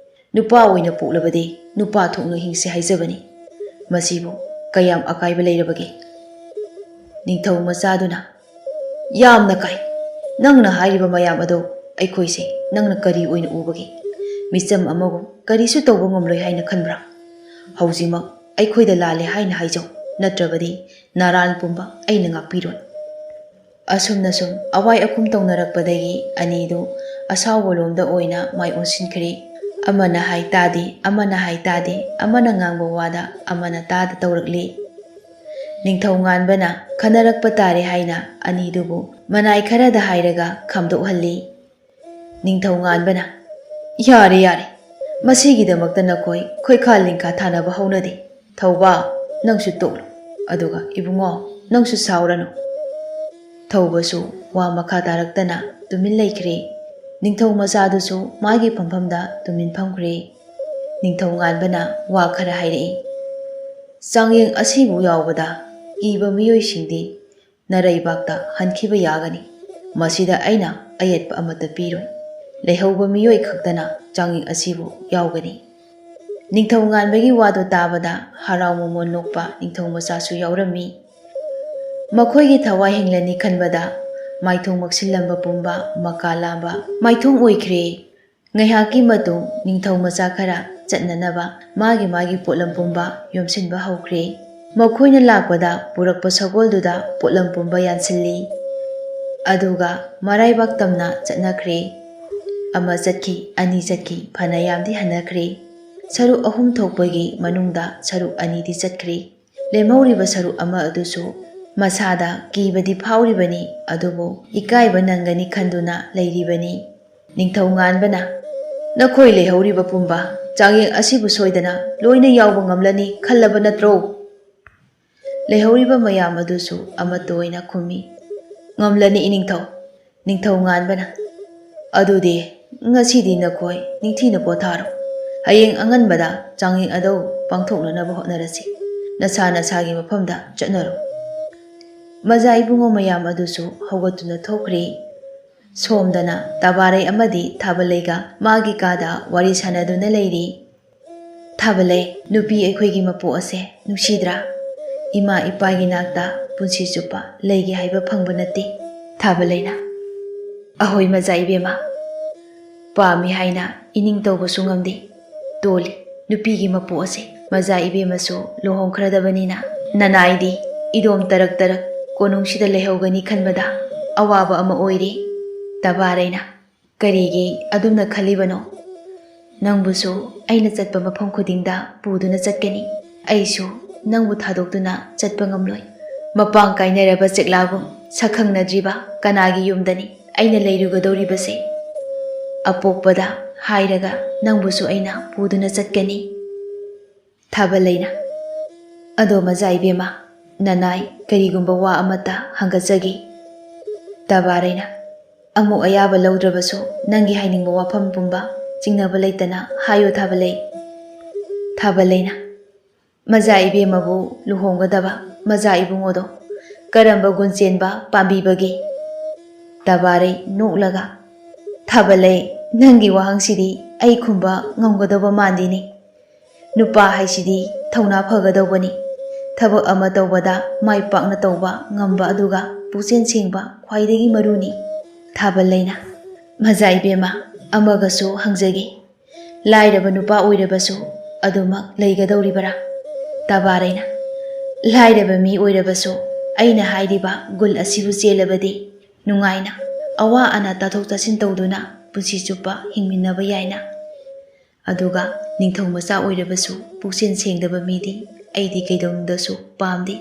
ꯅꯨꯄꯥ ꯑꯣꯏꯅ ꯄꯣꯛꯂꯕꯗꯤ ꯅꯨꯄꯥ ꯊꯣꯛꯅ ꯍꯤꯡꯁꯤ ꯍꯥꯏꯖꯕꯅꯤ꯫ ꯃꯁꯤꯕꯨ ꯀꯌꯥꯝ ꯑꯀꯥꯏꯕ ꯂꯩꯔꯕꯒꯦ?" ꯅꯤꯡꯊꯧ ꯃꯆꯥꯗꯨꯅ, "ꯌꯥꯝꯅ ꯀꯥꯏ꯫ ꯅꯪꯅ ꯍꯥꯏꯔꯤꯕ ꯃꯌꯥꯝ ꯑꯗꯣ ꯑꯩꯈꯣꯏꯁꯦ ꯅꯪꯅ ꯀꯔꯤ ꯑꯣꯏꯅ ꯎꯕꯒꯦ? ꯃꯤꯆꯝ ꯑꯃꯒꯨꯝ ꯀꯔꯤꯁꯨ ꯇꯧꯕ ꯉꯝꯂꯣꯏ ꯍꯥꯏꯅ ꯈꯟꯕ꯭ꯔꯥ? ꯍꯧꯖꯤꯛꯃꯛ ꯑꯩꯈꯣꯏꯗ ꯂꯥꯜꯂꯦ ꯍꯥꯏꯅ ꯍꯥꯏꯖꯧ, ꯅꯠꯇ꯭ꯔꯕꯗꯤ ꯅꯥꯔꯥꯜ ꯄꯨꯝꯕ ꯑꯩꯅ ꯉꯥꯛꯄꯤꯔꯣꯏ꯫ ꯑꯁꯨꯝꯅ ꯁꯨꯝ ꯑꯋꯥꯏ ꯑꯈꯨꯝ ꯇꯧꯅꯔꯛꯄꯗꯒꯤ ꯑꯅꯤꯗꯨ ꯑꯁꯥꯎꯕ ꯂꯣꯝꯗ ꯑꯣꯏꯅ ꯃꯥꯏ ꯑꯣꯟꯁꯤꯟꯈ꯭ꯔꯦ꯫ ꯑꯃꯅ ꯍꯥꯏ ꯇꯥꯗꯦ, ꯑꯃꯅ ꯍꯥꯏ ꯇꯥꯗꯦ, ꯑꯃꯅ ꯉꯥꯡꯕ ꯋꯥꯗ ꯑꯃꯅ ꯇꯥꯗ ꯇꯧꯔꯛꯂꯤ꯫ ꯅꯤꯡꯊꯧ ꯉꯥꯟꯕꯅ ꯈꯟꯅꯔꯛꯄ ꯇꯥꯔꯦ ꯍꯥꯏꯅ ꯑꯅꯤꯗꯨꯕꯨ ꯃꯅꯥꯏ ꯈꯔꯗ ꯍꯥꯏꯔꯒ ꯈꯥꯝꯗꯣꯛꯍꯜꯂꯤ꯫ ꯅꯤꯡꯊꯧ ꯉꯥꯟꯕꯅ, "ꯌꯥꯔꯦ, ꯌꯥꯔꯦ, ꯃꯁꯤꯒꯤꯗꯃꯛꯇ ꯅꯈꯣꯏ ꯈꯣꯏꯈꯥ ꯂꯤꯡꯈꯥ ꯊꯥꯅꯕ ꯍꯧꯅꯗꯦ꯫ ꯊꯧꯕ, ꯅꯪꯁꯨ ꯇꯣꯛꯂꯣ꯫ ꯑꯗꯨꯒ ꯏꯕꯨꯡꯉꯣ, ꯅꯪꯁꯨ ꯁꯥꯎꯔꯅꯨ꯫" ꯊꯧꯕꯁꯨ ꯋꯥ ꯃꯈꯥ ꯇꯥꯔꯛꯇꯅ ꯇꯨꯃꯤꯟ ꯂꯩꯈ꯭ꯔꯦ꯫ ꯅꯤꯡꯊꯧ ꯃꯆꯥꯗꯨꯁꯨ ꯃꯥꯒꯤ ꯐꯝꯐꯝꯗ ꯇꯨꯃꯤꯟ ꯐꯝꯈ꯭ꯔꯦ꯫ ꯅꯤꯡꯊꯧ ꯉꯥꯟꯕꯅ ꯋꯥ ꯈꯔ ꯍꯥꯏꯔꯛꯏ꯫ ꯆꯥꯡꯌꯦꯡ ꯑꯁꯤꯕꯨ ꯌꯥꯎꯕꯗ ꯏꯕ ꯃꯤꯑꯣꯏꯁꯤꯡꯗꯤ ꯅꯔꯩꯕꯥꯛꯇ ꯍꯟꯈꯤꯕ ꯌꯥꯒꯅꯤ꯫ ꯃꯁꯤꯗ ꯑꯩꯅ ꯑꯌꯦꯠꯄ ꯑꯃꯠꯇ ꯄꯤꯔꯣꯏ꯫ ꯂꯩꯍꯧꯕ ꯃꯤꯑꯣꯏ ꯈꯛꯇꯅ ꯆꯥꯡꯌꯦꯡ ꯑꯁꯤꯕꯨ ꯌꯥꯎꯒꯅꯤ꯫ ꯅꯤꯡꯊꯧ ꯉꯥꯟꯕꯒꯤ ꯋꯥꯗꯨ ꯇꯥꯕꯗ ꯍꯔꯥꯎ ꯃꯃꯣꯟ ꯅꯣꯛꯄ ꯅꯤꯡꯊꯧ ꯃꯆꯥꯁꯨ ꯌꯥꯎꯔꯝꯃꯤ꯫ ꯃꯈꯣꯏꯒꯤ ꯊꯋꯥꯏ ꯍꯤꯡꯂꯅꯤ ꯈꯟꯕꯗ ꯃꯥꯏꯊꯣꯡ ꯃꯛꯁꯤꯜꯂꯝꯕ ꯄꯨꯝꯕ ꯃꯀꯥ ꯂꯥꯝꯕ ꯃꯥꯏꯊꯣꯡ ꯑꯣꯏꯈ꯭ꯔꯦ꯫ ꯉꯥꯏꯍꯥꯛꯀꯤ ꯃꯇꯨꯡ ꯅꯤꯡꯊꯧ ꯃꯆꯥ ꯈꯔ ꯆꯠꯅꯅꯕ ꯃꯥꯒꯤ ꯃꯥꯒꯤ ꯄꯣꯠꯂꯝ ꯄꯨꯝꯕ ꯌꯣꯝꯁꯤꯟꯕ ꯍꯧꯈ꯭ꯔꯦ꯫ ꯃꯈꯣꯏꯅ ꯂꯥꯛꯄꯗ ꯄꯨꯔꯛꯄ ꯁꯒꯣꯜꯗꯨꯗ ꯄꯣꯠꯂꯝ ꯄꯨꯝꯕ ꯌꯥꯟꯁꯤꯜꯂꯤ꯫ ꯑꯗꯨꯒ ꯃꯔꯥꯏꯕꯥꯛ ꯇꯝꯅ ꯆꯠꯅꯈ꯭ꯔꯦ꯫ ꯑꯃ ꯆꯠꯈꯤ, ꯑꯅꯤ ꯆꯠꯈꯤ, ꯐꯅ ꯌꯥꯝꯗꯤ ꯍꯟꯅꯈ꯭ꯔꯦ꯫ ꯁꯔꯨꯛ ꯑꯍꯨꯝ ꯊꯣꯛꯄꯒꯤ ꯃꯅꯨꯡꯗ ꯁꯔꯨꯛ ꯑꯅꯤꯗꯤ ꯆꯠꯈ꯭ꯔꯦ꯫ ꯂꯦꯝꯍꯧꯔꯤꯕ ꯁꯔꯨꯛ ꯑꯃ ꯑꯗꯨꯁꯨ ꯃꯁꯥꯗ ꯀꯤꯕꯗꯤ ꯐꯥꯎꯔꯤꯕꯅꯤ, ꯑꯗꯨꯕꯨ ꯏꯀꯥꯏꯕ ꯅꯪꯒꯅꯤ ꯈꯟꯗꯨꯅ ꯂꯩꯔꯤꯕꯅꯤ꯫ ꯅꯤꯡꯊꯧ ꯉꯥꯟꯕꯅ, "ꯅꯈꯣꯏ ꯂꯩꯍꯧꯔꯤꯕ ꯄꯨꯝꯕ ꯆꯥꯡꯌꯦꯡ ꯑꯁꯤꯕꯨ ꯁꯣꯏꯗꯅ ꯂꯣꯏꯅ ꯌꯥꯎꯕ ꯉꯝꯂꯅꯤ ꯈꯜꯂꯕ ꯅꯠꯇ꯭ꯔꯣ?" ꯂꯩꯍꯧꯔꯤꯕ ꯃꯌꯥꯝ ꯑꯗꯨꯁꯨ ꯑꯃꯠꯇ ꯑꯣꯏꯅ ꯈꯨꯝꯃꯤ, "ꯉꯝꯂꯅꯤ, ꯏꯅꯤꯡꯊꯧ꯫" ꯅꯤꯡꯊꯧ ꯉꯥꯟꯕꯅ, "ꯑꯗꯨꯗꯤ ꯉꯁꯤꯗꯤ ꯅꯈꯣꯏ ꯅꯤꯡꯊꯤꯅ ꯄꯣꯊꯥꯔꯣ꯫ ꯍꯌꯦꯡ ꯑꯉꯟꯕꯗ ꯆꯥꯡꯌꯦꯡ ꯑꯗꯨ ꯄꯥꯡꯊꯣꯛꯅꯅꯕ ꯍꯣꯠꯅꯔꯁꯤ꯫ ꯅꯁꯥ ꯅꯁꯥꯒꯤ ꯃꯐꯝꯗ ꯆꯠꯅꯔꯣ꯫" ꯃꯖꯥ ꯏꯕꯨꯡꯉꯣ ꯃꯌꯥꯝ ꯑꯗꯨꯁꯨ ꯍꯧꯒꯠꯇꯨꯅ ꯊꯣꯛꯈ꯭ꯔꯦ꯫ ꯁꯣꯝꯗꯅ ꯇꯕꯥꯔꯩ ꯑꯃꯗꯤ ꯊꯥꯕꯂꯩꯒ ꯃꯥꯒꯤ ꯀꯥꯗ ꯋꯥꯔꯤ ꯁꯥꯟꯅꯗꯨꯅ ꯂꯩꯔꯤ꯫ "ꯊꯥꯕꯂꯩ, ꯅꯨꯄꯤ ꯑꯩꯈꯣꯏꯒꯤ ꯃꯄꯣꯛ ꯑꯁꯦ ꯅꯨꯡꯁꯤꯗ꯭ꯔꯥ? ꯏꯃꯥ ꯏꯄꯥꯒꯤ ꯅꯥꯛꯇ ꯄꯨꯟꯁꯤ ꯆꯨꯞꯄ ꯂꯩꯒꯦ ꯍꯥꯏꯕ ꯐꯪꯕ ꯅꯠꯇꯦ꯫" ꯊꯥꯕꯂꯩꯅ, "ꯑꯍꯣꯏ ꯃꯖꯥ ꯏꯕꯦꯝꯃ, ꯄꯥꯝꯃꯤ ꯍꯥꯏꯅ ꯏꯅꯤꯡ ꯇꯧꯕꯁꯨ ꯉꯝꯗꯦ꯫ ꯇꯣꯜꯂꯤ ꯅꯨꯄꯤꯒꯤ ꯃꯄꯣꯛ ꯑꯁꯦ꯫ ꯃꯖꯥ ꯏꯕꯦꯝꯃꯁꯨ ꯂꯨꯍꯣꯡꯈ꯭ꯔꯗꯕꯅꯤꯅ ꯅꯅꯥꯏꯗꯤ ꯏꯗꯣꯝ ꯇꯔꯛ ꯇꯔꯛ ꯀꯣꯅꯨꯡꯁꯤꯗ ꯂꯩꯍꯧꯒꯅꯤ ꯈꯟꯕꯗ ꯑꯋꯥꯕ ꯑꯃ ꯑꯣꯏꯔꯦ꯫ ꯇꯕꯥꯔꯩꯅ, "ꯀꯔꯤꯒꯤ ꯑꯗꯨꯝꯅ ꯈꯜꯂꯤꯕꯅꯣ? ꯅꯪꯕꯨꯁꯨ ꯑꯩꯅ ꯆꯠꯄ ꯃꯐꯝ ꯈꯨꯗꯤꯡꯗ ꯄꯨꯗꯨꯅ ꯆꯠꯀꯅꯤ꯫ ꯑꯩꯁꯨ ꯅꯪꯕꯨ ꯊꯥꯗꯣꯛꯇꯨꯅ ꯆꯠꯄ ꯉꯝꯂꯣꯏ꯫ ꯃꯄꯥꯡ ꯀꯥꯏꯅꯔꯕ ꯆꯦꯛꯂꯥꯒꯨꯝ ꯁꯛꯈꯪꯅꯗ꯭ꯔꯤꯕ ꯀꯅꯥꯒꯤ ꯌꯨꯝꯗꯅꯤ ꯑꯩꯅ ꯂꯩꯔꯨꯒꯗꯧꯔꯤꯕꯁꯦ? ꯑꯄꯣꯛꯄꯗ ꯍꯥꯏꯔꯒ ꯅꯪꯕꯨꯁꯨ ꯑꯩꯅ ꯄꯨꯗꯨꯅ ꯆꯠꯀꯅꯤ꯫" ꯊꯥꯕꯂꯩꯅ, "ꯑꯗꯣ ꯃꯖꯥ ꯏꯕꯦꯝꯃ, ꯅꯅꯥꯏ ꯀꯔꯤꯒꯨꯝꯕ ꯋꯥ ꯑꯃꯠꯇ ꯍꯪꯒꯠꯆꯒꯦ꯫" ꯇꯕꯥꯔꯩꯅ, "ꯑꯃꯨꯛ ꯑꯌꯥꯕ ꯂꯧꯗ꯭ꯔꯕꯁꯨ ꯅꯪꯒꯤ ꯍꯥꯏꯅꯤꯡꯕ ꯋꯥꯐꯝ ꯄꯨꯝꯕ ꯆꯤꯡꯅꯕ ꯂꯩꯇꯅ ꯍꯥꯏꯌꯣ ꯊꯥꯕꯂꯩ꯫" ꯊꯥꯕꯂꯩꯅ, "ꯃꯖꯥ ꯏꯕꯦꯝꯃꯕꯨ ꯂꯨꯍꯣꯡꯒꯗꯕ ꯃꯖꯥ ꯏꯕꯨꯡꯉꯣꯗꯣ ꯀꯔꯝꯕ ꯒꯨꯟ ꯆꯦꯟꯕ ꯄꯥꯝꯕꯤꯕꯒꯦ?" ꯇꯕꯥꯔꯩ ꯅꯣꯛꯂꯒ, "ꯊꯥꯕꯂꯩ, ꯅꯪꯒꯤ ꯋꯥꯍꯪꯁꯤꯗꯤ ꯑꯩ ꯈꯨꯝꯕ ꯉꯝꯒꯗꯧꯕ ꯃꯥꯟꯗꯦꯅꯦ꯫ ꯅꯨꯄꯥ ꯍꯥꯏꯁꯤꯗꯤ ꯊꯧꯅꯥ ꯐꯒꯗꯧꯕꯅꯤ꯫ ꯊꯕꯛ ꯑꯃ ꯇꯧꯕꯗ ꯃꯥꯏ ꯄꯥꯛꯅ ꯇꯧꯕ ꯉꯝꯕ ꯑꯗꯨꯒ ꯄꯨꯛꯆꯦꯜ ꯁꯦꯡꯕ ꯈ꯭ꯋꯥꯏꯗꯒꯤ ꯃꯔꯨꯅꯤ꯫" ꯊꯥꯕꯂꯩꯅ, "ꯃꯖꯥ ꯏꯕꯦꯝꯃ, ꯑꯃꯒꯁꯨ ꯍꯪꯖꯒꯦ꯫ ꯂꯥꯏꯔꯕ ꯅꯨꯄꯥ ꯑꯣꯏꯔꯕꯁꯨ ꯑꯗꯨꯃꯛ ꯂꯩꯒꯗꯧꯔꯤꯕꯔꯥ?" ꯇꯕꯥꯔꯩꯅ, "ꯂꯥꯏꯔꯕ ꯃꯤ ꯑꯣꯏꯔꯕꯁꯨ ꯑꯩꯅ ꯍꯥꯏꯔꯤꯕ ꯒꯨꯜ ꯑꯁꯤꯕꯨ ꯆꯦꯜꯂꯕꯗꯤ ꯅꯨꯡꯉꯥꯏꯅ ꯑꯋꯥ ꯑꯅꯥ ꯇꯥꯊꯣꯛ ꯇꯥꯁꯤꯟ ꯇꯧꯗꯨꯅ ꯄꯨꯟꯁꯤ ꯆꯨꯞꯄ ꯍꯤꯡꯃꯤꯟꯅꯕ ꯌꯥꯏꯅ꯫ ꯑꯗꯨꯒ ꯅꯤꯡꯊꯧ ꯃꯆꯥ ꯑꯣꯏꯔꯕꯁꯨ ꯄꯨꯛꯆꯦꯜ ꯁꯦꯡꯗꯕ ꯃꯤꯗꯤ ꯑꯩꯗꯤ ꯀꯩꯗꯧꯅꯨꯡꯗꯁꯨ ꯄꯥꯝꯗꯦ꯫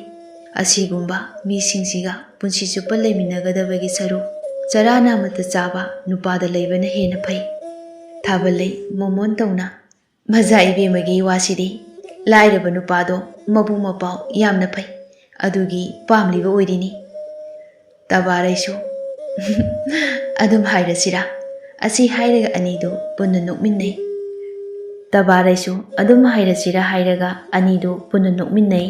ꯑꯁꯤꯒꯨꯝꯕ ꯃꯤꯁꯤꯡꯁꯤꯒ ꯄꯨꯟꯁꯤ ꯆꯨꯞꯄ ꯂꯩꯃꯤꯟꯅꯒꯗꯕꯒꯤ ꯁꯔꯨꯛ ꯆꯔꯥ ꯅꯥꯃꯠꯇ ꯆꯥꯕ ꯅꯨꯄꯥꯗ ꯂꯩꯕꯅ ꯍꯦꯟꯅ ꯐꯩ꯫" ꯊꯥꯕꯂꯩ ꯃꯣꯃꯣꯟ ꯇꯧꯅ, "ꯃꯖꯥ ꯏꯕꯦꯝꯃꯒꯤ ꯋꯥꯁꯤꯗꯤ ꯂꯥꯏꯔꯕ ꯅꯨꯄꯥꯗꯣ ꯃꯕꯨꯡ ꯃꯄꯥꯎ ꯌꯥꯝꯅ ꯐꯩ, ꯑꯗꯨꯒꯤ ꯄꯥꯝꯂꯤꯕ ꯑꯣꯏꯔꯤꯅꯤ꯫" ꯇꯕꯥꯔꯩꯁꯨ, "ꯑꯗꯨꯝ ꯍꯥꯏꯔꯁꯤꯔꯥ?" ꯑꯁꯤ ꯍꯥꯏꯔꯒ ꯑꯅꯤꯗꯨ ꯄꯨꯟꯅ ꯅꯣꯛꯃꯤꯟꯅꯩ꯫ ꯇꯕꯥꯔꯩꯁꯨ "ꯑꯗꯨꯝ ꯍꯥꯏꯔꯁꯤꯔꯥ" ꯍꯥꯏꯔꯒ ꯑꯅꯤꯗꯨ ꯄꯨꯟꯅ ꯅꯣꯛꯃꯤꯟꯅꯩ꯫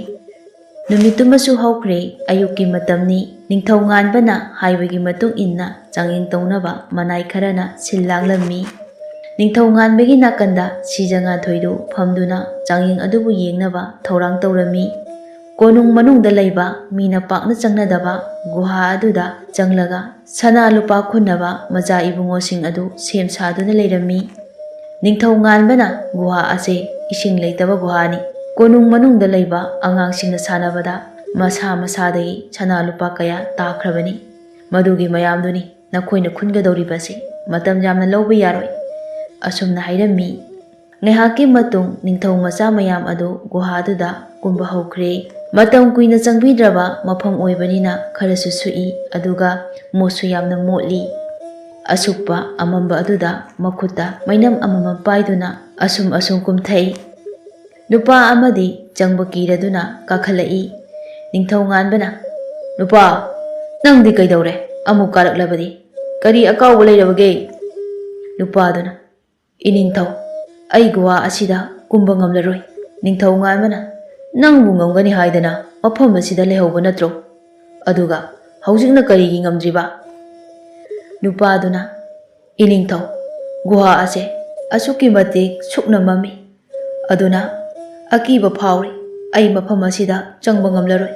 ꯅꯨꯃꯤꯠꯇꯨꯃꯁꯨ ꯍꯧꯈ꯭ꯔꯦ꯫ ꯑꯌꯨꯛꯀꯤ ꯃꯇꯝꯅꯤ꯫ ꯅꯤꯡꯊꯧ ꯉꯥꯟꯕꯅ ꯍꯥꯏꯕꯒꯤ ꯃꯇꯨꯡ ꯏꯟꯅ ꯆꯥꯡꯌꯦꯡ ꯇꯧꯅꯕ ꯃꯅꯥꯏ ꯈꯔꯅ ꯁꯤꯜ ꯂꯥꯡꯂꯝꯃꯤ꯫ ꯅꯤꯡꯊꯧ ꯉꯥꯟꯕꯒꯤ ꯅꯥꯀꯟꯗ ꯁꯤꯖ ꯉꯥꯟꯊꯣꯏꯗꯨ ꯐꯝꯗꯨꯅ ꯆꯥꯡꯌꯦꯡ ꯑꯗꯨꯕꯨ ꯌꯦꯡꯅꯕ ꯊꯧꯔꯥꯡ ꯇꯧꯔꯝꯃꯤ꯫ ꯀꯣꯅꯨꯡ ꯃꯅꯨꯡꯗ ꯂꯩꯕ ꯃꯤꯅ ꯄꯥꯛꯅ ꯆꯪꯅꯗꯕ ꯒꯨꯍꯥ ꯑꯗꯨꯗ ꯆꯪꯂꯒ ꯁꯅꯥ ꯂꯨꯄꯥ ꯈꯨꯟꯅꯕ ꯃꯆꯥ ꯏꯕꯨꯡꯉꯣꯁꯤꯡ ꯑꯗꯨ ꯁꯦꯝ ꯁꯥꯗꯨꯅ ꯂꯩꯔꯝꯃꯤ꯫ ꯅꯤꯡꯊꯧ ꯉꯥꯟꯕꯅ ꯒꯨꯍꯥ ꯑꯁꯤ ꯏꯁꯤꯡ ꯂꯩꯇꯕ ꯒꯨꯍꯥꯅꯤ꯫ ꯀꯣꯅꯨꯡ ꯃꯅꯨꯡꯗ ꯂꯩꯕ ꯑꯉꯥꯡꯁꯤꯡꯅ ꯁꯥꯟꯅꯕꯗ ꯃꯁꯥ ꯃꯁꯥꯗꯒꯤ ꯁꯅꯥ ꯂꯨꯄꯥ ꯀꯌꯥ ꯇꯥꯈ꯭ꯔꯕꯅꯤ꯫ ꯃꯗꯨꯒꯤ ꯃꯌꯥꯝꯗꯨꯅꯤ ꯅꯈꯣꯏꯅ ꯈꯨꯟꯒꯗꯧꯔꯤꯕꯁꯤ꯫ ꯃꯇꯝ ꯌꯥꯝꯅ ꯂꯧꯕ ꯌꯥꯔꯣꯏ꯫ ꯑꯁꯨꯝꯅ ꯍꯥꯏꯔꯝꯃꯤ꯫ ꯉꯥꯏꯍꯥꯛꯀꯤ ꯃꯇꯨꯡ ꯅꯤꯡꯊꯧ ꯃꯆꯥ ꯃꯌꯥꯝ ꯑꯗꯨ ꯒꯨꯍꯥꯗꯨꯗ ꯀꯨꯝꯕ ꯍꯧꯈ꯭ꯔꯦ꯫ ꯃꯇꯝ ꯀꯨꯏꯅ ꯆꯪꯕꯤꯗ꯭ꯔꯕ ꯃꯐꯝ ꯑꯣꯏꯕꯅꯤꯅ ꯈꯔꯁꯨ ꯁꯨꯛꯏ, ꯑꯗꯨꯒ ꯃꯣꯠꯁꯨ ꯌꯥꯝꯅ ꯃꯣꯠꯂꯤ꯫ ꯑꯁꯨꯛꯄ ꯑꯃꯝꯕ ꯑꯗꯨꯗ ꯃꯈꯨꯠꯇ ꯃꯩꯅꯝ ꯑꯃꯃꯝ ꯄꯥꯏꯗꯨꯅ ꯑꯁꯨꯝ ꯑꯁꯨꯝ ꯀꯨꯝꯊꯩ꯫ ꯅꯨꯄꯥ ꯑꯃꯗꯤ ꯆꯪꯕ ꯀꯤꯔꯗꯨꯅ ꯀꯥꯈꯠꯂꯛꯏ꯫ ꯅꯤꯡꯊꯧ ꯉꯥꯟꯕꯅ, "ꯅꯨꯄꯥ, ꯅꯪꯗꯤ ꯀꯩꯗꯧꯔꯦ? ꯑꯃꯨꯛ ꯀꯥꯔꯛꯂꯕꯗꯤ? ꯀꯔꯤ ꯑꯀꯥꯎꯕ ꯂꯩꯔꯕꯒꯦ?" ꯅꯨꯄꯥꯗꯨꯅ, "ꯏꯅꯤꯡꯊꯧ, ꯑꯩ ꯒꯨꯍꯥ ꯑꯁꯤꯗ ꯀꯨꯝꯕ ꯉꯝꯂꯔꯣꯏ꯫" ꯅꯤꯡꯊꯧ ꯉꯥꯟꯕꯅ, "ꯅꯪꯕꯨ ꯉꯝꯒꯅꯤ ꯍꯥꯏꯗꯅ ꯃꯐꯝ ꯑꯁꯤꯗ ꯂꯩꯍꯧꯕ ꯅꯠꯇ꯭ꯔꯣ? ꯑꯗꯨꯒ ꯍꯧꯖꯤꯛꯅ ꯀꯔꯤꯒꯤ ꯉꯝꯗ꯭ꯔꯤꯕ?" ꯅꯨꯄꯥꯗꯨꯅ, "ꯏꯅꯤꯡꯊꯧ, ꯒꯨꯍꯥ ꯑꯁꯦ ꯑꯁꯨꯛꯀꯤ ꯃꯇꯤꯛ ꯁꯨꯛꯅ ꯃꯝꯃꯤ꯫ ꯑꯗꯨꯅ ꯑꯀꯤꯕ ꯐꯥꯎꯔꯤ꯫ ꯑꯩ ꯃꯐꯝ ꯑꯁꯤꯗ ꯆꯪꯕ ꯉꯝꯂꯔꯣꯏ꯫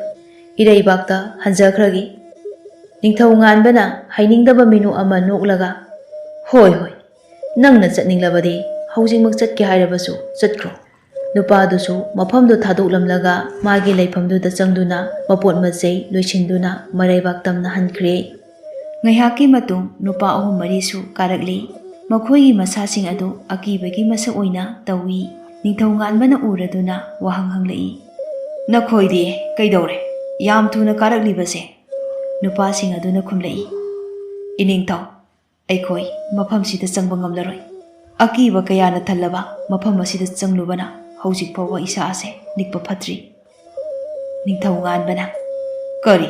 ꯏꯔꯩꯕꯥꯛꯇ ꯍꯟꯖꯈ꯭ꯔꯒꯦ꯫" ꯅꯤꯡꯊꯧ ꯉꯥꯟꯕꯅ ꯍꯩꯅꯤꯡꯗꯕ ꯃꯤꯅꯨ ꯑꯃ ꯅꯣꯛꯂꯒ, "ꯍꯣꯏ, ꯍꯣꯏ, ꯅꯪꯅ ꯆꯠꯅꯤꯡꯂꯕꯗꯤ ꯍꯧꯖꯤꯛꯃꯛ ꯆꯠꯀꯦ ꯍꯥꯏꯔꯕꯁꯨ ꯆꯠꯈ꯭ꯔꯣ꯫" ꯅꯨꯄꯥꯗꯨꯁꯨ ꯃꯐꯝꯗꯨ ꯊꯥꯗꯣꯛꯂꯝꯂꯒ ꯃꯥꯒꯤ ꯂꯩꯐꯝꯗꯨꯗ ꯆꯪꯗꯨꯅ ꯃꯄꯣꯠ ꯃꯆꯩ ꯂꯣꯏꯁꯤꯟꯗꯨꯅ ꯃꯔꯩꯕꯥꯛ ꯇꯝꯅ ꯍꯟꯈ꯭ꯔꯦ꯫ ꯉꯥꯏꯍꯥꯛꯀꯤ ꯃꯇꯨꯡ ꯅꯨꯄꯥ ꯑꯍꯨꯝ ꯃꯔꯤꯁꯨ ꯀꯥꯔꯛꯂꯤ꯫ ꯃꯈꯣꯏꯒꯤ ꯃꯁꯥꯁꯤꯡ ꯑꯗꯨ ꯑꯀꯤꯕꯒꯤ ꯃꯁꯛ ꯑꯣꯏꯅ ꯇꯧꯏ꯫ ꯅꯤꯡꯊꯧ ꯉꯥꯟꯕꯅ ꯎꯔꯗꯨꯅ ꯋꯥꯍꯪ ꯍꯪꯂꯛꯏ, "ꯅꯈꯣꯏꯗꯤ ꯀꯩꯗꯧꯔꯦ? ꯌꯥꯝ ꯊꯨꯅ ꯀꯥꯔꯛꯂꯤꯕꯁꯦ?" ꯅꯨꯄꯥꯁꯤꯡ ꯑꯗꯨꯅ ꯈꯨꯝꯂꯛꯏ, "ꯏꯅꯤꯡꯊꯧ, ꯑꯩꯈꯣꯏ ꯃꯐꯝꯁꯤꯗ ꯆꯪꯕ ꯉꯝꯂꯔꯣꯏ꯫ ꯑꯀꯤꯕ ꯀꯌꯥꯅ ꯊꯜꯂꯕ ꯃꯐꯝ ꯑꯁꯤꯗ ꯆꯪꯂꯨꯕꯅ ꯍꯧꯖꯤꯛ ꯐꯥꯎꯕ ꯏꯁꯥ ꯑꯁꯦ ꯅꯤꯛꯄ ꯐꯠꯇ꯭ꯔꯤ꯫" ꯅꯤꯡꯊꯧ ꯉꯥꯟꯕꯅ, "ꯀꯔꯤ?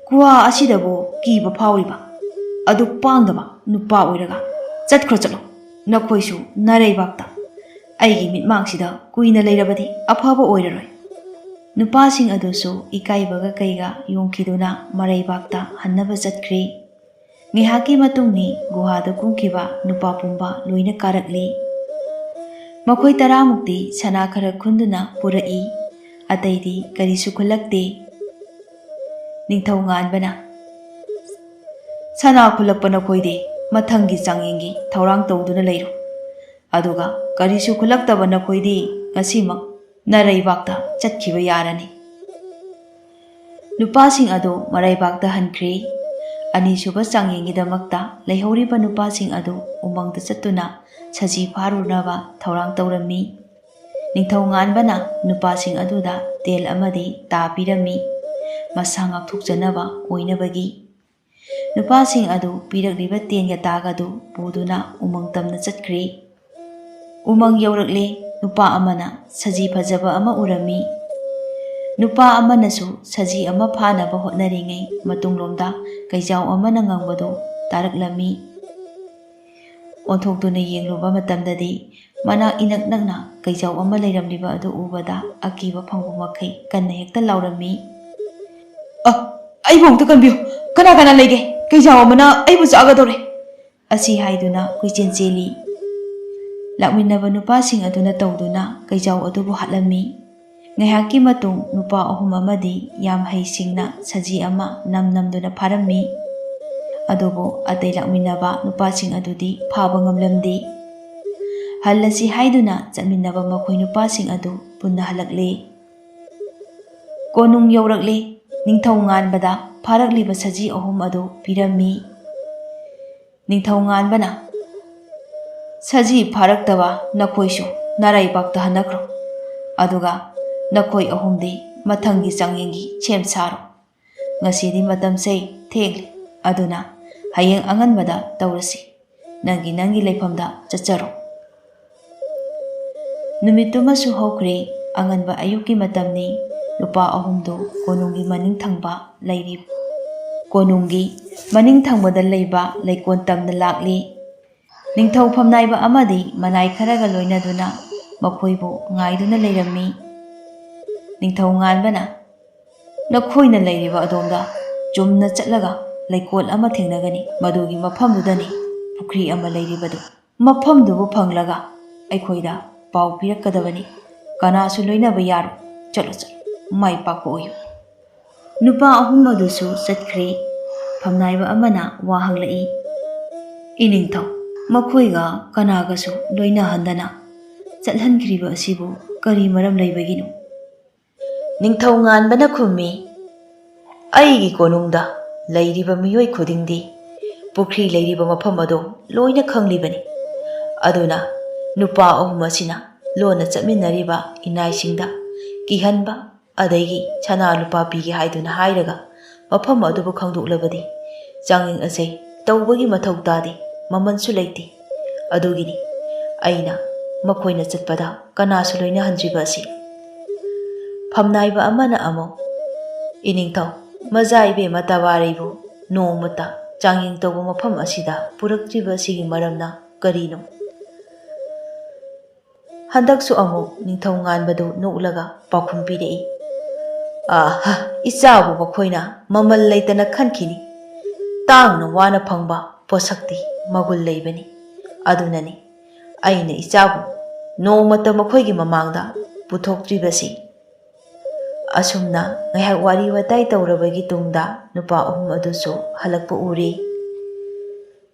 ꯒꯨꯍꯥ ꯑꯁꯤꯗꯕꯨ ꯀꯤꯕ ꯐꯥꯎꯔꯤꯕ? ꯑꯗꯨ ꯄꯥꯡꯗꯕ ꯅꯨꯄꯥ ꯑꯣꯏꯔꯒ ꯆꯠꯈ꯭ꯔꯣ, ꯆꯠꯂꯣ꯫ ꯅꯈꯣꯏꯁꯨ ꯅꯔꯩꯕꯥꯛꯇ꯫ ꯑꯩꯒꯤ ꯃꯤꯠꯃꯥꯡꯁꯤꯗ ꯀꯨꯏꯅ ꯂꯩꯔꯕꯗꯤ ꯑꯐꯕ ꯑꯣꯏꯔꯔꯣꯏ꯫" ꯅꯨꯄꯥꯁꯤꯡ ꯑꯗꯨꯁꯨ ꯏꯀꯥꯏꯕꯒ ꯀꯩꯒ ꯌꯣꯡꯈꯤꯗꯨꯅ ꯃꯔꯩꯕꯥꯛꯇ ꯍꯟꯅꯕ ꯆꯠꯈ꯭ꯔꯦ꯫ ꯉꯥꯏꯍꯥꯛꯀꯤ ꯃꯇꯨꯡꯅꯤ ꯒꯨꯍꯥꯗ ꯀꯨꯝꯈꯤꯕ ꯅꯨꯄꯥ ꯄꯨꯝꯕ ꯂꯣꯏꯅ ꯀꯥꯔꯛꯂꯤ꯫ ꯃꯈꯣꯏ ꯇꯔꯥꯃꯨꯛꯇꯤ ꯁꯅꯥ ꯈꯔ ꯈꯨꯟꯗꯨꯅ ꯄꯨꯔꯛꯏ, ꯑꯇꯩꯗꯤ ꯀꯔꯤꯁꯨ ꯈꯨꯜꯂꯛꯇꯦ꯫ ꯅꯤꯡꯊꯧ ꯉꯥꯟꯕꯅ, "ꯁꯅꯥ ꯈꯨꯜꯂꯛꯄ ꯅꯈꯣꯏꯗꯤ ꯃꯊꯪꯒꯤ ꯆꯥꯡꯌꯦꯡꯒꯤ ꯊꯧꯔꯥꯡ ꯇꯧꯗꯨꯅ ꯂꯩꯔꯣ꯫ ꯑꯗꯨꯒ ꯀꯔꯤꯁꯨ ꯈꯨꯜꯂꯛꯇꯕ ꯅꯈꯣꯏꯗꯤ ꯉꯁꯤꯃꯛ ꯅꯔꯩꯕꯥꯛꯇ ꯆꯠꯈꯤꯕ ꯌꯥꯔꯅꯤ꯫ ꯅꯨꯄꯥꯁꯤꯡ ꯑꯗꯨ ꯃꯔꯩꯕꯥꯛꯇ ꯍꯟꯈ꯭ꯔꯦ꯫ ꯑꯅꯤꯁꯨꯕ ꯆꯥꯡꯌꯦꯡꯒꯤꯗꯃꯛꯇ ꯂꯩꯍꯧꯔꯤꯕ ꯅꯨꯄꯥꯁꯤꯡ ꯑꯗꯨ ꯎꯃꯪꯗ ꯆꯠꯇꯨꯅ ꯁꯖꯤ ꯐꯥꯔꯨꯅꯕ ꯊꯧꯔꯥꯡ ꯇꯧꯔꯝꯃꯤ꯫ ꯅꯤꯡꯊꯧ ꯉꯥꯟꯕꯅ ꯅꯨꯄꯥꯁꯤꯡ ꯑꯗꯨꯗ ꯇꯦꯜ ꯑꯃꯗꯤ ꯇꯥ ꯄꯤꯔꯝꯃꯤ, ꯃꯁꯥ ꯉꯥꯛꯊꯣꯛꯆꯅꯕ ꯑꯣꯏꯅꯕꯒꯤ꯫ ꯅꯨꯄꯥꯁꯤꯡ ꯑꯗꯨ ꯄꯤꯔꯛꯂꯤꯕ ꯇꯦꯟꯒ ꯇꯥꯒꯗꯨ ꯄꯨꯗꯨꯅ ꯎꯃꯪ ꯇꯝꯅ ꯆꯠꯈ꯭ꯔꯦ꯫ ꯎꯃꯪ ꯌꯧꯔꯛꯂꯦ꯫ ꯅꯨꯄꯥ ꯑꯃꯅ ꯁꯖꯤ ꯐꯖꯕ ꯑꯃ ꯎꯔꯝꯃꯤ꯫ ꯅꯨꯄꯥ ꯑꯃꯅꯁꯨ ꯁꯖꯤ ꯑꯃ ꯐꯥꯅꯕ ꯍꯣꯠꯅꯔꯤꯉꯩ ꯃꯇꯨꯡꯂꯣꯝꯗ ꯀꯩꯖꯥꯎ ꯑꯃꯅ ꯉꯪꯕꯗꯨ ꯇꯥꯔꯛꯂꯝꯃꯤ꯫ ꯑꯣꯟꯊꯣꯛꯇꯨꯅ ꯌꯦꯡꯂꯨꯕ ꯃꯇꯝꯗꯗꯤ ꯃꯅꯥꯛ ꯏꯅꯛ ꯅꯛꯅ ꯀꯩꯖꯥꯎ ꯑꯃ ꯂꯩꯔꯝꯂꯤꯕ ꯑꯗꯨ ꯎꯕꯗ ꯑꯀꯤꯕ ꯐꯪꯕ ꯃꯈꯩ ꯀꯟꯅ ꯍꯦꯛꯇ ꯂꯥꯎꯔꯝꯃꯤ꯫ "ꯑ, ꯑꯩꯕꯨ ꯑꯃꯨꯛꯇ ꯀꯟꯕꯤꯌꯨ! ꯀꯅꯥ ꯀꯅꯥ ꯂꯩꯒꯦ? ꯀꯩꯖꯥꯎ ꯑꯃꯅ ꯑꯩꯕꯨ ꯆꯥꯒꯗꯧꯔꯦ!" ꯑꯁꯤ ꯍꯥꯏꯗꯨꯅ ꯀꯣꯏꯆꯦꯟ ꯆꯦꯜꯂꯤ꯫ ꯂꯥꯛꯃꯤꯟꯅꯕ ꯅꯨꯄꯥꯁꯤꯡ ꯑꯗꯨꯅ ꯇꯧꯗꯨꯅ ꯀꯩꯖꯥꯎ ꯑꯗꯨꯕꯨ ꯍꯥꯠꯂꯝꯃꯤ꯫ ꯉꯥꯏꯍꯥꯛꯀꯤ ꯃꯇꯨꯡ ꯅꯨꯄꯥ ꯑꯍꯨꯝ ꯑꯃꯗꯤ ꯌꯥꯝ ꯍꯩꯁꯤꯡꯅ ꯁꯖꯤ ꯑꯃ ꯅꯝ ꯅꯝꯗꯨꯅ ꯐꯥꯔꯝꯃꯤ꯫ ꯑꯗꯨꯕꯨ ꯑꯇꯩ ꯂꯥꯛꯃꯤꯟꯅꯕ ꯅꯨꯄꯥꯁꯤꯡ ꯑꯗꯨꯗꯤ ꯐꯥꯕ ꯉꯝꯂꯝꯗꯦ꯫ ꯍꯜꯂꯁꯤ ꯍꯥꯏꯗꯨꯅ ꯆꯠꯃꯤꯟꯅꯕ ꯃꯈꯣꯏ ꯅꯨꯄꯥꯁꯤꯡ ꯑꯗꯨ ꯄꯨꯟꯅ ꯍꯜꯂꯛꯂꯦ꯫ ꯀꯣꯅꯨꯡ ꯌꯧꯔꯛꯂꯦ꯫ ꯅꯤꯡꯊꯧ ꯉꯥꯟꯕꯗ ꯐꯥꯔꯛꯂꯤꯕ ꯁꯖꯤ ꯑꯍꯨꯝ ꯑꯗꯨ ꯄꯤꯔꯝꯃꯤ꯫ ꯅꯤꯡꯊꯧ ꯉꯥꯟꯕꯅ, "ꯁꯖꯤ ꯐꯥꯔꯛꯇꯕ ꯅꯈꯣꯏꯁꯨ ꯅꯔꯩꯕꯥꯛꯇ ꯍꯟꯅꯈ꯭ꯔꯣ꯫ ꯑꯗꯨꯒ ꯅꯈꯣꯏ ꯑꯍꯨꯝꯗꯤ ꯃꯊꯪꯒꯤ ꯆꯥꯡꯌꯦꯡꯒꯤ ꯁꯦꯝ ꯁꯥꯔꯣ꯫ ꯉꯁꯤꯗꯤ ꯃꯇꯝꯁꯦ ꯊꯦꯡꯂꯦ, ꯑꯗꯨꯅ ꯍꯌꯦꯡ ꯑꯉꯟꯕꯗ ꯇꯧꯔꯁꯤ꯫ ꯅꯪꯒꯤ ꯅꯪꯒꯤ ꯂꯩꯐꯝꯗ ꯆꯠꯆꯔꯣ꯫" ꯅꯨꯃꯤꯠꯇꯨꯃꯁꯨ ꯍꯧꯈ꯭ꯔꯦ꯫ ꯑꯉꯟꯕ ꯑꯌꯨꯛꯀꯤ ꯃꯇꯝꯅꯤ꯫ ꯅꯨꯄꯥ ꯑꯍꯨꯝꯗꯨ ꯀꯣꯅꯨꯡꯒꯤ ꯃꯅꯤꯡ ꯊꯪꯕ ꯂꯩꯔꯤ, ꯀꯣꯅꯨꯡꯒꯤ ꯃꯅꯤꯡ ꯊꯪꯕꯗ ꯂꯩꯕ ꯂꯩꯀꯣꯜ ꯇꯝꯅ ꯂꯥꯛꯂꯤ꯫ ꯅꯤꯡꯊꯧ ꯐꯝꯅꯥꯏꯕ ꯑꯃꯗꯤ ꯃꯅꯥꯏ ꯈꯔꯒ ꯂꯣꯏꯅꯗꯨꯅ ꯃꯈꯣꯏꯕꯨ ꯉꯥꯏꯗꯨꯅ ꯂꯩꯔꯝꯃꯤ꯫ ꯅꯤꯡꯊꯧ ꯉꯥꯟꯕꯅ, "ꯅꯈꯣꯏꯅ ꯂꯩꯔꯤꯕ ꯑꯗꯣꯝꯗ ꯆꯨꯝꯅ ꯆꯠꯂꯒ ꯂꯩꯀꯣꯜ ꯑꯃ ꯊꯦꯡꯅꯒꯅꯤ꯫ ꯃꯗꯨꯒꯤ ꯃꯐꯝꯗꯨꯗꯅꯤ ꯄꯨꯈ꯭ꯔꯤ ꯑꯃ ꯂꯩꯔꯤꯕꯗꯨ꯫ ꯃꯐꯝꯗꯨꯕꯨ ꯐꯪꯂꯒ ꯑꯩꯈꯣꯏꯗ ꯄꯥꯎ ꯄꯤꯔꯛꯀꯗꯕꯅꯤ꯫ ꯀꯅꯥꯁꯨ ꯂꯣꯏꯅꯕ ꯌꯥꯔꯣꯏ꯫ ꯆꯠꯂꯣ, ꯆꯠꯂꯣ꯫ ꯃꯥꯏ ꯄꯥꯛꯄ ꯑꯣꯏꯌꯨ꯫" ꯅꯨꯄꯥ ꯑꯍꯨꯝ ꯑꯗꯨꯁꯨ ꯆꯠꯈ꯭ꯔꯦ꯫ ꯐꯝꯅꯥꯏꯕ ꯑꯃꯅ ꯋꯥ ꯍꯪꯂꯛꯏ, "ꯏꯅꯤꯡꯊꯧ, ꯃꯈꯣꯏꯒ ꯀꯅꯥꯒꯁꯨ ꯂꯣꯏꯅꯍꯟꯗꯅ ꯆꯠꯍꯟꯈ꯭ꯔꯤꯕ ꯑꯁꯤꯕꯨ ꯀꯔꯤ ꯃꯔꯝ ꯂꯩꯕꯒꯤꯅꯣ? ꯅꯤꯡꯊꯧ ꯉꯥꯟꯕꯅ ꯈꯨꯝꯃꯤ, "ꯑꯩꯒꯤ ꯀꯣꯅꯨꯡꯗ ꯂꯩꯔꯤꯕ ꯃꯤꯑꯣꯏ ꯈꯨꯗꯤꯡꯗꯤ ꯄꯨꯈ꯭ꯔꯤ ꯂꯩꯔꯤꯕ ꯃꯐꯝ ꯑꯗꯨ ꯂꯣꯏꯅ ꯈꯪꯂꯤꯕꯅꯤ꯫ ꯑꯗꯨꯅ ꯅꯨꯄꯥ ꯑꯍꯨꯝ ꯑꯁꯤꯅ ꯂꯣꯟꯅ ꯆꯠꯃꯤꯟꯅꯔꯤꯕ ꯏꯅꯥꯏꯁꯤꯡꯗ ꯀꯤꯍꯟꯕ, ꯑꯗꯒꯤ ꯁꯅꯥ ꯂꯨꯄꯥ ꯄꯤꯒꯦ ꯍꯥꯏꯗꯨꯅ ꯍꯥꯏꯔꯒ ꯃꯐꯝ ꯑꯗꯨꯕꯨ ꯈꯪꯗꯣꯛꯂꯕꯗꯤ ꯆꯥꯡꯌꯦꯡ ꯑꯁꯦ ꯇꯧꯕꯒꯤ ꯃꯊꯧ ꯇꯥꯗꯦ, ꯃꯃꯜꯁꯨ ꯂꯩꯇꯦ꯫ ꯑꯗꯨꯒꯤꯅꯤ ꯑꯩꯅ ꯃꯈꯣꯏꯅ ꯆꯠꯄꯗ ꯀꯅꯥꯁꯨ ꯂꯣꯏꯅꯍꯟꯗ꯭ꯔꯤꯕ ꯑꯁꯤ꯫" ꯐꯝꯅꯥꯏꯕ ꯑꯃꯅ ꯑꯃꯨꯛ, "ꯏꯅꯤꯡꯊꯧ, ꯃꯖꯥ ꯏꯕꯦꯝꯃ ꯇꯕꯥꯔꯩꯕꯨ ꯅꯣꯡꯃꯇ ꯆꯥꯡꯌꯦꯡ ꯇꯧꯕ ꯃꯐꯝ ꯑꯁꯤꯗ ꯄꯨꯔꯛꯇ꯭ꯔꯤꯕ ꯑꯁꯤꯒꯤ ꯃꯔꯝꯅ ꯀꯔꯤꯅꯣ?" ꯍꯟꯗꯛꯁꯨ ꯑꯃꯨꯛ ꯅꯤꯡꯊꯧ ꯉꯥꯟꯕꯗꯨ ꯅꯣꯛꯂꯒ ꯄꯥꯎꯈꯨꯝ ꯄꯤꯔꯛꯏ, "ꯑꯥꯍ, ꯏꯆꯥꯕꯨ ꯃꯈꯣꯏꯅ ꯃꯃꯜ ꯂꯩꯇꯅ ꯈꯟꯈꯤꯅꯤ꯫ ꯇꯥꯡꯅ ꯋꯥꯅ ꯐꯪꯕ ꯄꯣꯠꯁꯛꯇꯤ ꯃꯒꯨꯟ ꯂꯩꯕꯅꯤ꯫ ꯑꯗꯨꯅꯅꯤ ꯑꯩꯅ ꯏꯆꯥꯕꯨ ꯅꯣꯡꯃꯇ ꯃꯈꯣꯏꯒꯤ ꯃꯃꯥꯡꯗ ꯄꯨꯊꯣꯛꯇ꯭ꯔꯤꯕꯁꯤ꯫" ꯑꯁꯨꯝꯅ ꯉꯥꯏꯍꯥꯛ ꯋꯥꯔꯤ ꯋꯥꯇꯥꯏ ꯇꯧꯔꯕꯒꯤ ꯇꯨꯡꯗ ꯅꯨꯄꯥ ꯑꯍꯨꯝ ꯑꯗꯨꯁꯨ ꯍꯜꯂꯛꯄ ꯎꯔꯦ꯫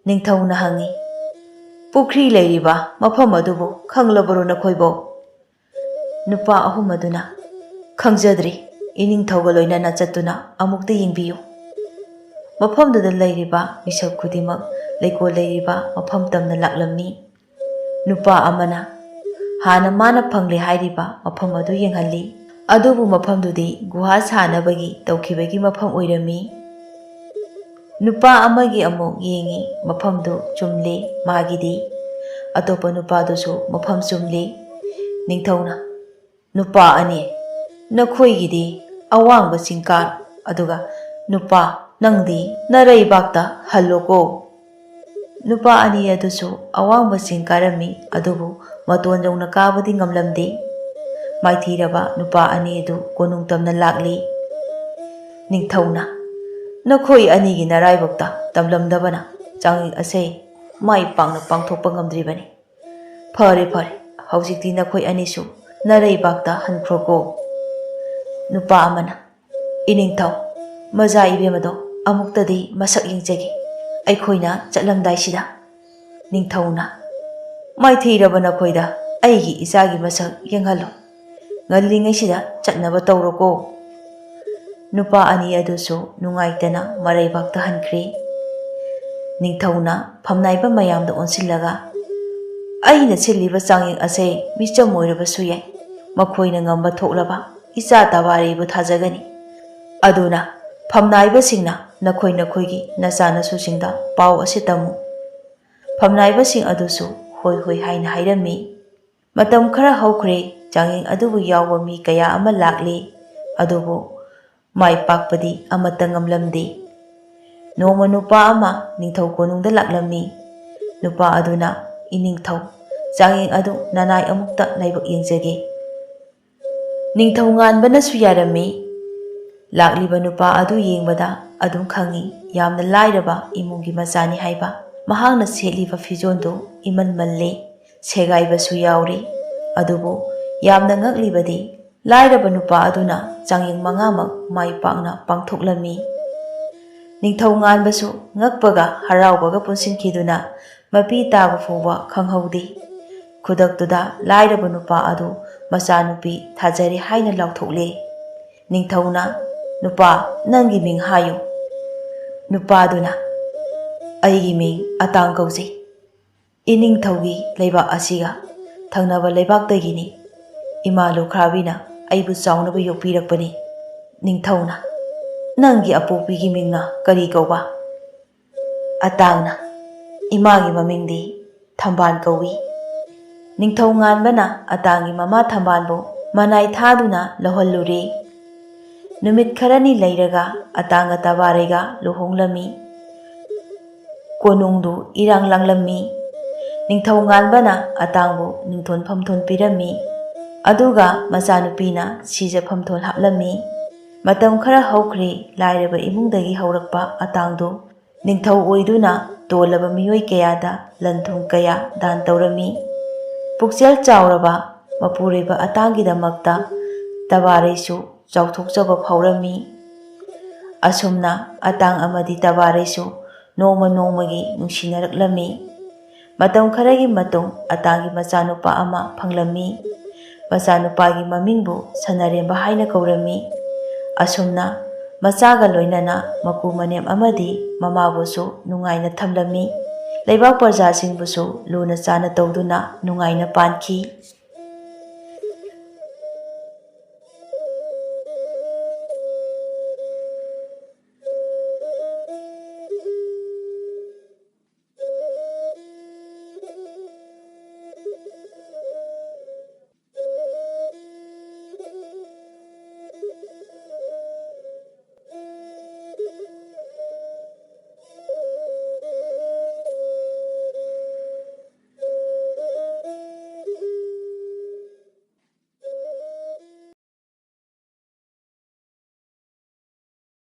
ꯅꯤꯡꯊꯧꯅ ꯍꯪꯉꯤ, "ꯄꯨꯈ꯭ꯔꯤ ꯂꯩꯔꯤꯕ ꯃꯐꯝ ꯑꯗꯨꯕꯨ ꯈꯪꯂꯕꯔꯣ ꯅꯈꯣꯏꯕꯣ?" ꯅꯨꯄꯥ ꯑꯍꯨꯝ ꯑꯗꯨꯅ, "ꯈꯪꯖꯗ꯭ꯔꯤ, ꯏꯅꯤꯡꯊꯧꯒ ꯂꯣꯏꯅꯅ ꯆꯠꯇꯨꯅ ꯑꯃꯨꯛꯇ ꯌꯦꯡꯕꯤꯌꯨ꯫ ꯃꯐꯝꯗꯨꯗ ꯂꯩꯔꯤꯕ ꯃꯤꯁꯛ ꯈꯨꯗꯤꯡꯃꯛ ꯂꯩꯀꯣꯜ ꯂꯩꯔꯤꯕ ꯃꯐꯝ ꯇꯝꯅ ꯂꯥꯛꯂꯝꯃꯤ꯫" ꯅꯨꯄꯥ ꯑꯃꯅ ꯍꯥꯟꯅ ꯃꯥꯅ ꯐꯪꯂꯦ ꯍꯥꯏꯔꯤꯕ ꯃꯐꯝ ꯑꯗꯨ ꯌꯦꯡꯍꯜꯂꯤ꯫ ꯑꯗꯨꯕꯨ ꯃꯐꯝꯗꯨꯗꯤ ꯒꯨꯍꯥ ꯁꯥꯅꯕꯒꯤ ꯇꯧꯈꯤꯕꯒꯤ ꯃꯐꯝ ꯑꯣꯏꯔꯝꯃꯤ꯫ ꯅꯨꯄꯥ ꯑꯃꯒꯤ ꯑꯃꯨꯛ ꯌꯦꯡꯉꯤ, ꯃꯐꯝꯗꯨ ꯆꯨꯝꯂꯦ ꯃꯥꯒꯤꯗꯤ꯫ ꯑꯇꯣꯞꯄ ꯅꯨꯄꯥꯗꯨꯁꯨ ꯃꯐꯝ ꯆꯨꯝꯂꯦ꯫ ꯅꯤꯡꯊꯧꯅ, "ꯅꯨꯄꯥ ꯑꯅꯤ, ꯅꯈꯣꯏꯒꯤꯗꯤ ꯑꯋꯥꯡꯕ ꯆꯤꯡꯀꯥ, ꯑꯗꯨꯒ ꯅꯨꯄꯥ ꯅꯪꯗꯤ ꯅꯔꯩꯕꯥꯛꯇ ꯍꯜꯂꯣꯀꯣ꯫" ꯅꯨꯄꯥ ꯑꯅꯤ ꯑꯗꯨꯁꯨ ꯑꯋꯥꯡꯕ ꯆꯤꯡ ꯀꯥꯔꯝꯃꯤ, ꯑꯗꯨꯕꯨ ꯃꯇꯣꯟ ꯌꯧꯅ ꯀꯥꯕꯗꯤ ꯉꯝꯂꯝꯗꯦ꯫ ꯃꯥꯏꯊꯤꯔꯕ ꯅꯨꯄꯥ ꯑꯅꯤ ꯑꯗꯨ ꯀꯣꯅꯨꯡ ꯇꯝꯅ ꯂꯥꯛꯂꯤ꯫ ꯅꯤꯡꯊꯧꯅ, "ꯅꯈꯣꯏ ꯑꯅꯤꯒꯤ ꯅꯔꯥꯏꯕꯛꯇ ꯇꯝꯂꯝꯗꯕꯅ ꯆꯥꯡꯌꯦꯡ ꯑꯁꯦ ꯃꯥꯏ ꯄꯥꯛꯅ ꯄꯥꯡꯊꯣꯛꯄ ꯉꯝꯗ꯭ꯔꯤꯕꯅꯤ꯫ ꯐꯔꯦ, ꯐꯔꯦ, ꯍꯧꯖꯤꯛꯇꯤ ꯅꯈꯣꯏ ꯑꯅꯤꯁꯨ ꯅꯔꯩꯕꯥꯛꯇ ꯍꯟꯈ꯭ꯔꯣꯀꯣ꯫" ꯅꯨꯄꯥ ꯑꯃꯅ, "ꯏꯅꯤꯡꯊꯧ, ꯃꯖꯥ ꯏꯕꯦꯝ ꯑꯗꯣ ꯑꯃꯨꯛꯇꯗꯤ ꯃꯁꯛ ꯌꯦꯡꯖꯒꯦ ꯑꯩꯈꯣꯏꯅ ꯆꯠꯂꯝꯗꯥꯏꯁꯤꯗ꯫" ꯅꯤꯡꯊꯧꯅ, "ꯃꯥꯏꯊꯤꯔꯕ ꯅꯈꯣꯏꯗ ꯑꯩꯒꯤ ꯏꯆꯥꯒꯤ ꯃꯁꯛ ꯌꯦꯡꯍꯜꯂꯨ꯫ ꯉꯜꯂꯤꯉꯩꯁꯤꯗ ꯆꯠꯅꯕ ꯇꯧꯔꯣꯀꯣ"꯫ ꯅꯨꯄꯥ ꯑꯅꯤ ꯑꯗꯨꯁꯨ ꯅꯨꯡꯉꯥꯏꯇꯅ ꯃꯔꯩꯕꯥꯛꯇ ꯍꯟꯈ꯭ꯔꯦ꯫ ꯅꯤꯡꯊꯧꯅ ꯐꯝꯅꯥꯏꯕ ꯃꯌꯥꯝꯗ ꯑꯣꯟꯁꯤꯜꯂꯒ, "ꯑꯩꯅ ꯁꯤꯜꯂꯤꯕ ꯆꯥꯡꯌꯦꯡ ꯑꯁꯦ ꯃꯤꯆꯝ ꯑꯣꯏꯔꯕꯁꯨ ꯌꯥꯏ, ꯃꯈꯣꯏꯅ ꯉꯝꯕ ꯊꯣꯛꯂꯕ ꯏꯆꯥ ꯇꯕꯥꯔꯤꯕꯨ ꯊꯥꯖꯒꯅꯤ꯫ ꯑꯗꯨꯅ ꯐꯝꯅꯥꯏꯕꯁꯤꯡꯅ ꯅꯈꯣꯏ ꯅꯈꯣꯏꯒꯤ ꯅꯆꯥꯅꯁꯨꯁꯤꯡꯗ ꯄꯥꯎ ꯑꯁꯤ ꯇꯝꯃꯨ"꯫ ꯐꯝꯅꯥꯏꯕꯁꯤꯡ ꯑꯗꯨꯁꯨ "ꯍꯣꯏ, ꯍꯣꯏ" ꯍꯥꯏꯅ ꯍꯥꯏꯔꯝꯃꯤ꯫ ꯃꯇꯝ ꯈꯔ ꯍꯧꯈ꯭ꯔꯦ, ꯆꯥꯡꯌꯦꯡ ꯑꯗꯨꯕꯨ ꯌꯥꯎꯕ ꯃꯤ ꯀꯌꯥ ꯑꯃ ꯂꯥꯛꯂꯦ, ꯑꯗꯨꯕꯨ ꯃꯥꯏ ꯄꯥꯛꯄꯗꯤ ꯑꯃꯠꯇ ꯉꯝꯂꯝꯗꯦ꯫ ꯅꯣꯡꯃ ꯅꯨꯄꯥ ꯑꯃ ꯅꯤꯡꯊꯧ ꯀꯣꯅꯨꯡꯗ ꯂꯥꯛꯂꯝꯃꯤ꯫ ꯅꯨꯄꯥ ꯑꯗꯨꯅ, "ꯏꯅꯤꯡꯊꯧ, ꯆꯥꯡꯌꯦꯡ ꯑꯗꯨ ꯅꯅꯥꯏ ꯑꯃꯨꯛꯇ ꯂꯥꯏꯕꯛ ꯌꯦꯡꯖꯒꯦ"꯫ ꯅꯤꯡꯊꯧ ꯉꯥꯟꯕꯅꯁꯨ ꯌꯥꯔꯝꯃꯤ꯫ ꯂꯥꯛꯂꯤꯕ ꯅꯨꯄꯥ ꯑꯗꯨ ꯌꯦꯡꯕꯗ ꯑꯗꯨꯝ ꯈꯪꯏ, ꯌꯥꯝꯅ ꯂꯥꯏꯔꯕ ꯏꯃꯨꯡꯒꯤ ꯃꯆꯥꯅꯤ ꯍꯥꯏꯕ꯫ ꯃꯍꯥꯛꯅ ꯁꯦꯠꯂꯤꯕ ꯐꯤꯖꯣꯜꯗꯨ ꯏꯃꯟ ꯃꯜꯂꯤ, ꯁꯦꯒꯥꯏꯕꯁꯨ ꯌꯥꯎꯔꯤ꯫ ꯑꯗꯨꯕꯨ ꯌꯥꯝꯅ ꯉꯛꯂꯤꯕꯗꯤ, ꯂꯥꯏꯔꯕ ꯅꯨꯄꯥ ꯑꯗꯨꯅ ꯆꯥꯡꯌꯦꯡ ꯃꯉꯥꯃꯛ ꯃꯥꯏ ꯄꯥꯛꯅ ꯄꯥꯡꯊꯣꯛꯂꯝꯃꯤ꯫ ꯅꯤꯡꯊꯧ ꯉꯥꯟꯕꯁꯨ ꯉꯛꯄꯒ ꯍꯔꯥꯎꯕꯒ ꯄꯨꯟꯁꯤꯟꯈꯤꯗꯨꯅ ꯃꯄꯤ ꯇꯥꯕ ꯐꯥꯎꯕ ꯈꯪꯍꯧꯗꯦ꯫ ꯈꯨꯗꯛꯇꯨꯗ ꯂꯥꯏꯔꯕ ꯅꯨꯄꯥ ꯑꯗꯨ ꯃꯆꯥꯅꯨꯄꯤ ꯊꯥꯖꯔꯦ ꯍꯥꯏꯅ ꯂꯥꯎꯊꯣꯛꯂꯦ꯫ ꯅꯤꯡꯊꯧꯅ, "ꯅꯨꯄꯥ, ꯅꯪꯒꯤ ꯃꯤꯡ ꯍꯥꯏꯌꯨ"꯫ ꯅꯨꯄꯥꯗꯨꯅ, "ꯑꯩꯒꯤ ꯃꯤꯡ ꯑꯇꯥꯡ ꯀꯧꯖꯩ꯫ ꯏꯅꯤꯡꯊꯧꯒꯤ ꯂꯩꯕꯥꯛ ꯑꯁꯤꯒ ꯊꯪꯅꯕ ꯂꯩꯕꯥꯛꯇꯒꯤꯅꯤ꯫ ꯏꯃꯥ ꯂꯨꯈ꯭ꯔꯥꯕꯤꯅ ꯑꯩꯕꯨ ꯆꯥꯎꯅꯕ ꯌꯣꯛꯄꯤꯔꯛꯄꯅꯤ"꯫ ꯅꯤꯡꯊꯧꯅ, "ꯅꯪꯒꯤ ꯑꯄꯣꯛꯄꯤꯒꯤ ꯃꯤꯡꯅ ꯀꯔꯤ ꯀꯧꯕ?" ꯑꯇꯥꯡꯅ, "ꯏꯃꯥꯒꯤ ꯃꯃꯤꯡꯗꯤ ꯊꯝꯕꯥꯜ ꯀꯧꯏ"꯫ ꯅꯤꯡꯊꯧ ꯉꯥꯟꯕꯅ ꯑꯇꯥꯡꯒꯤ ꯃꯃꯥ ꯊꯝꯕꯥꯜꯕꯨ ꯃꯅꯥꯏ ꯊꯥꯗꯨꯅ ꯂꯧꯍꯜꯂꯨꯔꯦ꯫ ꯅꯨꯃꯤꯠ ꯈꯔꯅꯤ ꯂꯩꯔꯒ ꯑꯇꯥꯡꯒ ꯇꯕꯥꯔꯩꯒ ꯂꯨꯍꯣꯡꯂꯝꯃꯤ꯫ ꯀꯣꯅꯨꯡꯗꯨ ꯏꯔꯥꯡ ꯂꯥꯡꯂꯝꯃꯤ꯫ ꯅꯤꯡꯊꯧ ꯉꯥꯟꯕꯅ ꯑꯇꯥꯡꯕꯨ ꯅꯤꯡꯊꯣꯟ ꯐꯝꯊꯣꯟ ꯄꯤꯔꯝꯃꯤ꯫ ꯑꯗꯨꯒ ꯃꯆꯥꯅꯨꯄꯤꯅ ꯁꯤꯖ ꯐꯝꯊꯣꯟ ꯍꯥꯞꯂꯝꯃꯤ꯫ ꯃꯇꯝ ꯈꯔ ꯍꯧꯈ꯭ꯔꯦ, ꯂꯥꯏꯔꯕ ꯏꯃꯨꯡꯗꯒꯤ ꯍꯧꯔꯛꯄ ꯑꯇꯥꯡꯗꯨ ꯅꯤꯡꯊꯧ ꯑꯣꯏꯗꯨꯅ ꯇꯣꯜꯂꯕ ꯃꯤꯑꯣꯏ ꯀꯌꯥꯗ ꯂꯟ ꯊꯨꯝ ꯀꯌꯥ ꯗꯥꯟ ꯇꯧꯔꯝꯃꯤ꯫ ꯄꯨꯛꯆꯦꯜ ꯆꯥꯎꯔꯕ ꯃꯄꯨꯔꯣꯏꯕ ꯑꯇꯥꯡꯒꯤꯗꯃꯛꯇ ꯇꯕꯥꯔꯩꯁꯨ ꯆꯥꯎꯊꯣꯛꯆꯕ ꯐꯥꯎꯔꯝꯃꯤ꯫ ꯑꯁꯨꯝꯅ ꯑꯇꯥꯡ ꯑꯃꯗꯤ ꯇꯕꯥꯔꯩꯁꯨ ꯅꯣꯡꯃ ꯅꯣꯡꯃꯒꯤ ꯅꯨꯡꯁꯤꯅꯔꯛꯂꯝꯃꯤ꯫ ꯃꯇꯝ ꯈꯔꯒꯤ ꯃꯇꯨꯡ ꯑꯇꯥꯒꯤ ꯃꯆꯥꯅꯨꯄꯥ ꯑꯃ ꯐꯪꯂꯝꯃꯤ꯫ ꯃꯆꯥꯅꯨꯄꯥꯒꯤ ꯃꯃꯤꯡꯕꯨ ꯁꯅꯥꯔꯦꯝꯕ ꯍꯥꯏꯅ ꯀꯧꯔꯝꯃꯤ꯫ ꯑꯁꯨꯝꯅ ꯃꯆꯥꯒ ꯂꯣꯏꯅꯅ ꯃꯀꯨ ꯃꯅꯦꯝ ꯑꯃꯗꯤ ꯃꯃꯥꯕꯨꯁꯨ ꯅꯨꯡꯉꯥꯏꯅ ꯊꯝꯂꯝꯃꯤ꯫ ꯂꯩꯕꯥꯛ ꯄ꯭ꯔꯖꯥꯁꯤꯡꯕꯨꯁꯨ ꯂꯨꯅ ꯆꯥꯅ ꯇꯧꯗꯨꯅ ꯅꯨꯡꯉꯥꯏꯅ ꯄꯥꯟꯈꯤ꯫